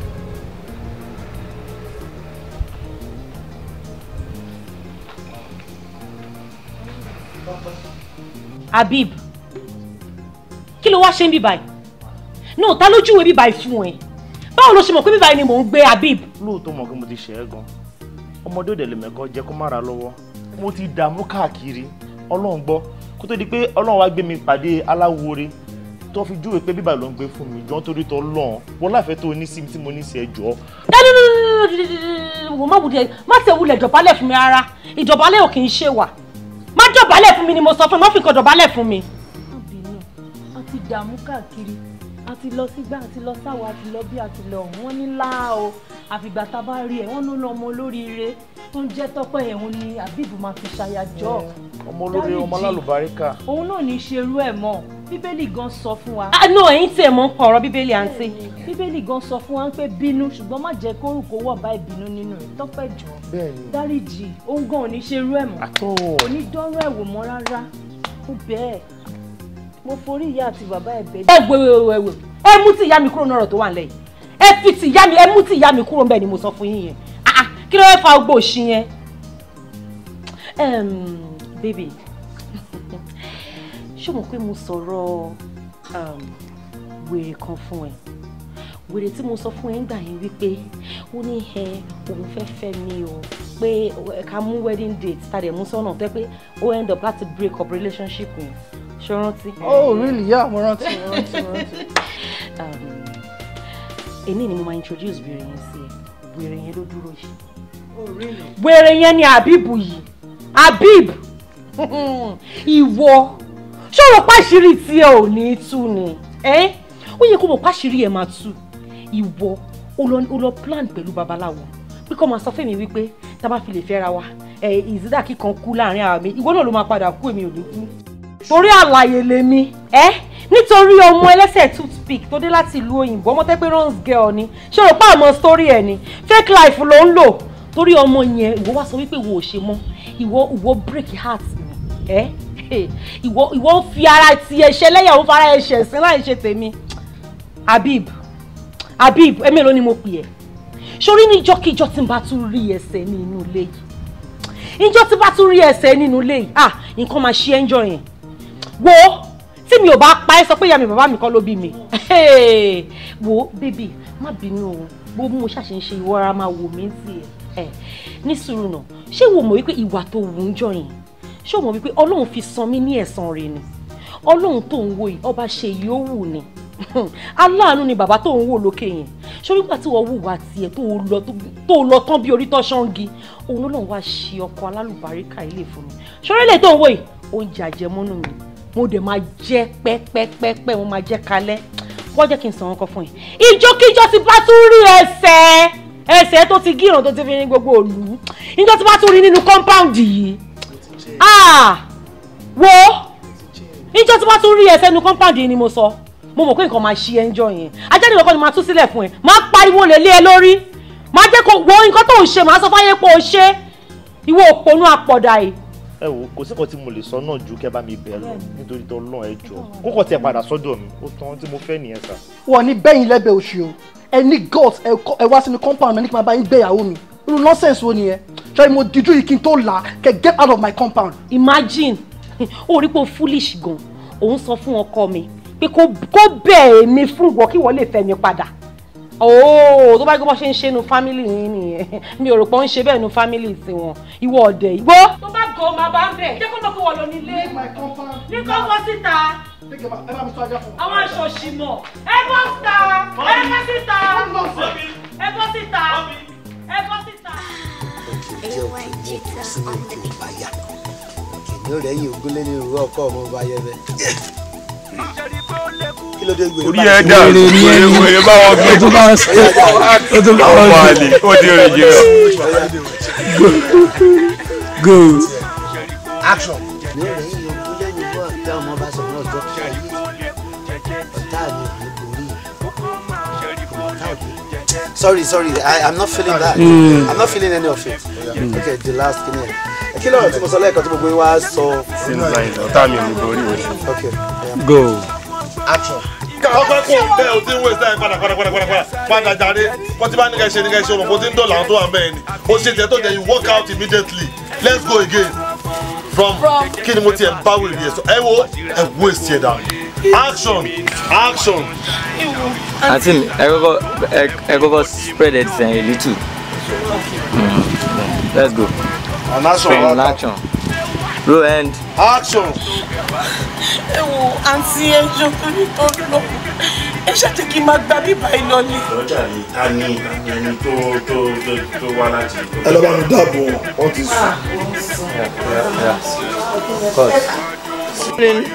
Habib, kí ló wá ṣe ń bí báyìí? No, ta ló júwe bí báyìí fún ẹ? Báwo ló ṣe mọ̀ pé bí báyìí ni mò ń gbé Habib? Lóòótọ́ mọ̀ pé mo ti ṣẹ̀ ẹ́ gan. Ọmọdé òdẹ̀ lè mẹ́kọ́ jẹ́ kó má ra lọ́wọ́. Mo ti dààmú káàkiri, Ọlọ́run gbọ́. Kó tó di pé Ọlọ́run wá gbé mi pàdé aláwore tó fi júwe pé bíbá ló ń gbé fún mi jọ nítorí tó lọ́n. Wọ́n láfẹ́ tó ní sí mi tí mo ní sí ẹ jọ. Wò má wulẹ̀ má tẹ̀ wulẹ̀ dọ̀bálẹ̀ fún mi rárá. Ìdọ̀bálẹ̀ ò kì í ṣe wà. Má dọ̀bálẹ̀ fún mi ni mo sọ fún ẹ, má fi nǹkan dọ̀bálẹ̀ fún mi. Má bínú, a ti dààmú káàkiri, a ti lọ sígbà, a ti lọ sáwọ, a ti lọ bí a ti lọ ọ̀hún. Wọ́n ní láà o, àfìgbà tá a bá rí ẹ̀, wọ́n ló lọ ọmọ olóríire tó ń jẹ́ Tọ́pẹ́ yẹn, òun ni Habib máa fi ṣàyàjọ́. Ọmọ olóríire, ọmọ alálùbáríkà. Òun náà ní í ṣerú ẹ̀ mọ́. Bíbélì gan sọ fún wa. Ah no, ẹ̀yin tí ẹ̀ mọ̀ ń pa ọ̀rọ̀ Bíbélì àǹtí. Bíbélì gan sọ fún wa pé bínú ṣùgbọ́n má jẹ́ kórùkó wọ̀ bá ìbínú nínú rẹ̀. Tọ́pẹ́ jọ̀ọ́. Dáríjì, òun gan ò ní ṣerú ẹ̀ mọ́. Kò ní dọ́rọ̀ ẹ̀ wò mọ́ rárá. Ó bẹ́ẹ̀. Mo forí ìyá àti bàbá ẹ̀ bẹ́ẹ̀. Ẹ wo wo wo ẹ mú ti ìyá mi kúrò nọ̀rọ̀ tó wà nílẹ̀ yìí. Ẹ fi ti ìyá mi, ẹ mú ti ìyá mi kúrò ńbẹ̀ ni mo sọ fún yín yẹn. Ah kí ló fẹ́ fa ogbó òṣì yẹn? Baby, ṣé o mọ̀ pé mo sọ̀rọ̀ wèrè kan fún ẹ? Wèrè tí mo sọ fún ẹ ń gbà yẹn wípé ó ní ẹ òun fẹ́ fẹ́ mi o, pé ká mú wedding date tá a dẹ̀ mú sọ́nà tó yẹ pé ó end up láti break up relationship yẹn. Ṣé o rántí? Oh really? Yeah, mo rántí, mo rántí, mo rántí. Èní ni mo máa introduce wèrè yẹn sí ẹ. Wèrè yẹn ló dúró yìí. Oh really? Wèrè yẹn ni Habib yìí. Habib, ìwọ ṣòro pàṣírí tí ẹ ò ní tú ni. Ó yẹ kó mọ̀ pàṣírí ẹ máa tú. Ìwọ ó lọ plan pẹ̀lú babaláwo pé kó máa sọ fún mi wípé tá a bá fi lè fẹ́ra wa, ìzídà kíkan kú láàrin ara mi, ìwọ náà ló máa padà kú, èmi ò ní kú. Torí àlàyé lèmi nítorí ọmọ ẹlẹ́sẹ̀ toothpick tó dé láti ìlú òyìnbó, ọmọ tẹ́ pé runs girl ni, ṣé o pa àmọ́ story ẹ̀ ni, fake life ló ń lò. Torí ọmọ yẹn ìwọ wá sọ wípé ìwọ ò ṣe mọ́, ìwọ break heart mi, ìwọ ń fi ara ti ẹ̀ṣẹ̀ lẹ́yà, òun fara ẹ̀ṣẹ̀ sí láì ṣe tèmi. Habib, Habib, ẹ̀mí ló ni mo pè ẹ́. Sórí níjọ́kíjọ́ tí n bá tún rí ẹsẹ̀ ní inú ilé yìí, níjọ́ tí n bá tún rí ẹsẹ̀ nínú ilé yìí, ah, nǹkan máa ṣe ẹ́ ń jọ yẹn. Wo, tí mi ò bá pa ẹ́ sọ pé ìyá mi bàbá mi kọ́ ló bí mi. Wo bébì, má bínú o, bó mo ṣàṣe ń ṣe ìwọ ara máa wò mí sí ẹ. Ní sùúrù náà, ṣé wo mọ̀ wípé ìwà tó wù ń jọ yẹn, ṣé o mọ̀ wípé Ọlọ́run fi san mí ní ẹ̀san rẹ̀ ni? Ọlọ́run tó ń wo yìí, ọba ṣe yòówù ni. Aláàánú ni bàbá tó ń wò lókè yẹn. Ṣé nígbà tí wọ́n wùwà tiẹ̀ tó lọ tán bí orí tó ṣọ́ngi, òun ló wá ṣe ọkọ alálùbáríkà ilé fún mi. Ṣorí lè tó ń wò yìí, oúnjẹ àjẹmọ́nú mi, mo dẹ̀ máa jẹ́ pẹ́pẹ́pẹ́pẹ́, mo máa jẹ́ kalẹ̀. Wọ́n jẹ́ kí n sàn ọkọ fún yìí. Ìjókíjọ́ ti bá tún rí ẹsẹ̀ tó ti gíràn tó ti fi ní gbogbo òlù, ìjọ́ ti bá tún rí nínú compound yìí, ah, wo, ìjọ́ ti bá tún rí ẹsẹ̀ nínú compound yìí ni mo sọ. Mo mọ̀ pé nǹkan máa ṣe ẹ́ ń jọ yẹn. Ajáde lọ́kọ́ ni máa tú sílẹ̀ fún ẹ. Máa pariwo lè lé ẹ lórí. Máa jẹ́ kó wo nǹkan tó ń ṣe, máa sọ fáyé pé o ṣe. Ìwọ òpònú àpọ̀dà yìí. Ẹ wo, kò sí nǹkan tí mo lè sọ náà ju kẹ́ bá mi bẹ̀ lọ nítorí tó lọ́n ẹ jọ. Kókò tí ẹ padà sọ́dọ̀ mi, ó tán tí mo fẹ́ nìyẹn sà. Wọ́n ní bẹ́yìn lẹ́bẹ̀ẹ́ oṣù o. Ẹ ní guts, ẹ wá sínú compound mi ní kí n máa bá yín gbéyàwó mi. Irú nonsense wo nìyẹn? Ṣé mo dijú yìí kí n tó là kẹ́ get out of my compound? Imagine, ó rí pé o foolish gan. Òun sọ fún ọkọ mi pé kó bẹ̀ èmi fún ìwọ kí wọ́n lè fẹ́ mi padà. Ooo, tó bá gbọ́ bó ṣe ń ṣe nu family yín nìyẹn. Mi ò rò pé ó ń ṣe bẹ́ẹ̀ nu family tiwọn. Ìwọ ọ̀dẹ̀ ìgbó. Tó bá gọ̀ ọ́ máa bá ń bẹ̀. Jẹ́ kó mọ̀ pé wọ́n lọ nílé. Ní kó bọ́ síta. Àwọn aṣọ òṣì mọ̀. Ẹ bọ́ síta. Ẹ bọ́ síta. Ẹ bọ́ síta. Ẹ bọ́ síta. Kìnìún rẹ̀ yìí ogúnlé ní irú ọkọ ọmọ ọba yẹbẹ. Orí ẹ dà, wèrè bá wọn gbé. Ó tún bá wọn gbé. Ó di orin jìnnà. Go. Action. Kìnìún rẹ̀ yìí ogúnlé ní irú ọ̀tá ọmọ ọba sọ̀rọ̀ ọjọ́ ọ̀tá mi ò ní borí. Sorry, I'm not feeling that. I'm not feeling any of it. Okay, the last thing. Kí lọ́rọ̀ tí mo sọ lẹ́ẹ̀kan tí gbogbo yín wá sọ. Same line, ọ̀tá mi ò ní borí o. Okay. Go. Action. Ọpẹ́ kò bẹ́ẹ̀ o ti ń waste time padà padà padà padà padà jàre. Wọ́n ti bá ní ká ṣe ní ká ṣe ọmọ kó ti ń dọ̀là àwọn tó wà ń bẹ́ẹ̀ ni. O ṣe tiẹ̀ tó jẹ́ you work out immediately. Let's go again. From kí ni mo tiẹ̀ bá wèrè yẹn sọ? Ẹ wo ẹ waste yẹn down. Action! Action! Àǹtí mi, ẹ kọ́kọ́ spread it a little. Let's go. And action. From action. Roll end. Action. Ẹ wo àǹtí ẹjọ́ torí tó lọ. Ẹ ṣàjẹ́ kí n máa gba bíbá iná ni. Lọ́jà ni ta ni ẹni tó wá láti. Ẹ lọ bá mi dáàbò wọn ti sùn.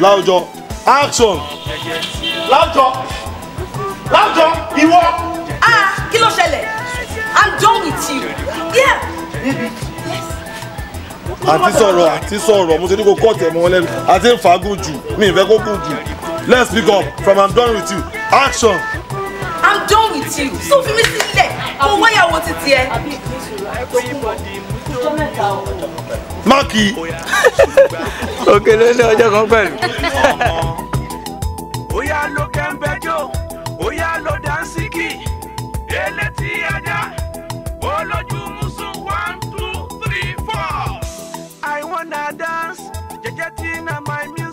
Láwùjọ. Action. Láwùjọ. Láwùjọ ìwọ. Ah, kí ló ṣẹlẹ̀? I'm done with you. Yeah. Àti sọ̀rọ̀ mo ṣe ní kó kọ́ tẹ̀ mọ́ wọn lẹ́nu àti ń fagùn jù mi ìfẹ́ kó gùn jù. Let's pick up from I'm done with you. Action. I'm done with you. So fi mi sílẹ̀ kó wáyàwó títí ẹ. Máàkì. Òkè ló ní ọjọ́ kan pẹ̀lú. Oya ló kẹ́ńbẹ́jọ́, oya ló dansíkì, elétí ajá, olójú musu 1 2 3 4. I wanna dance, jẹjẹ tí na my music.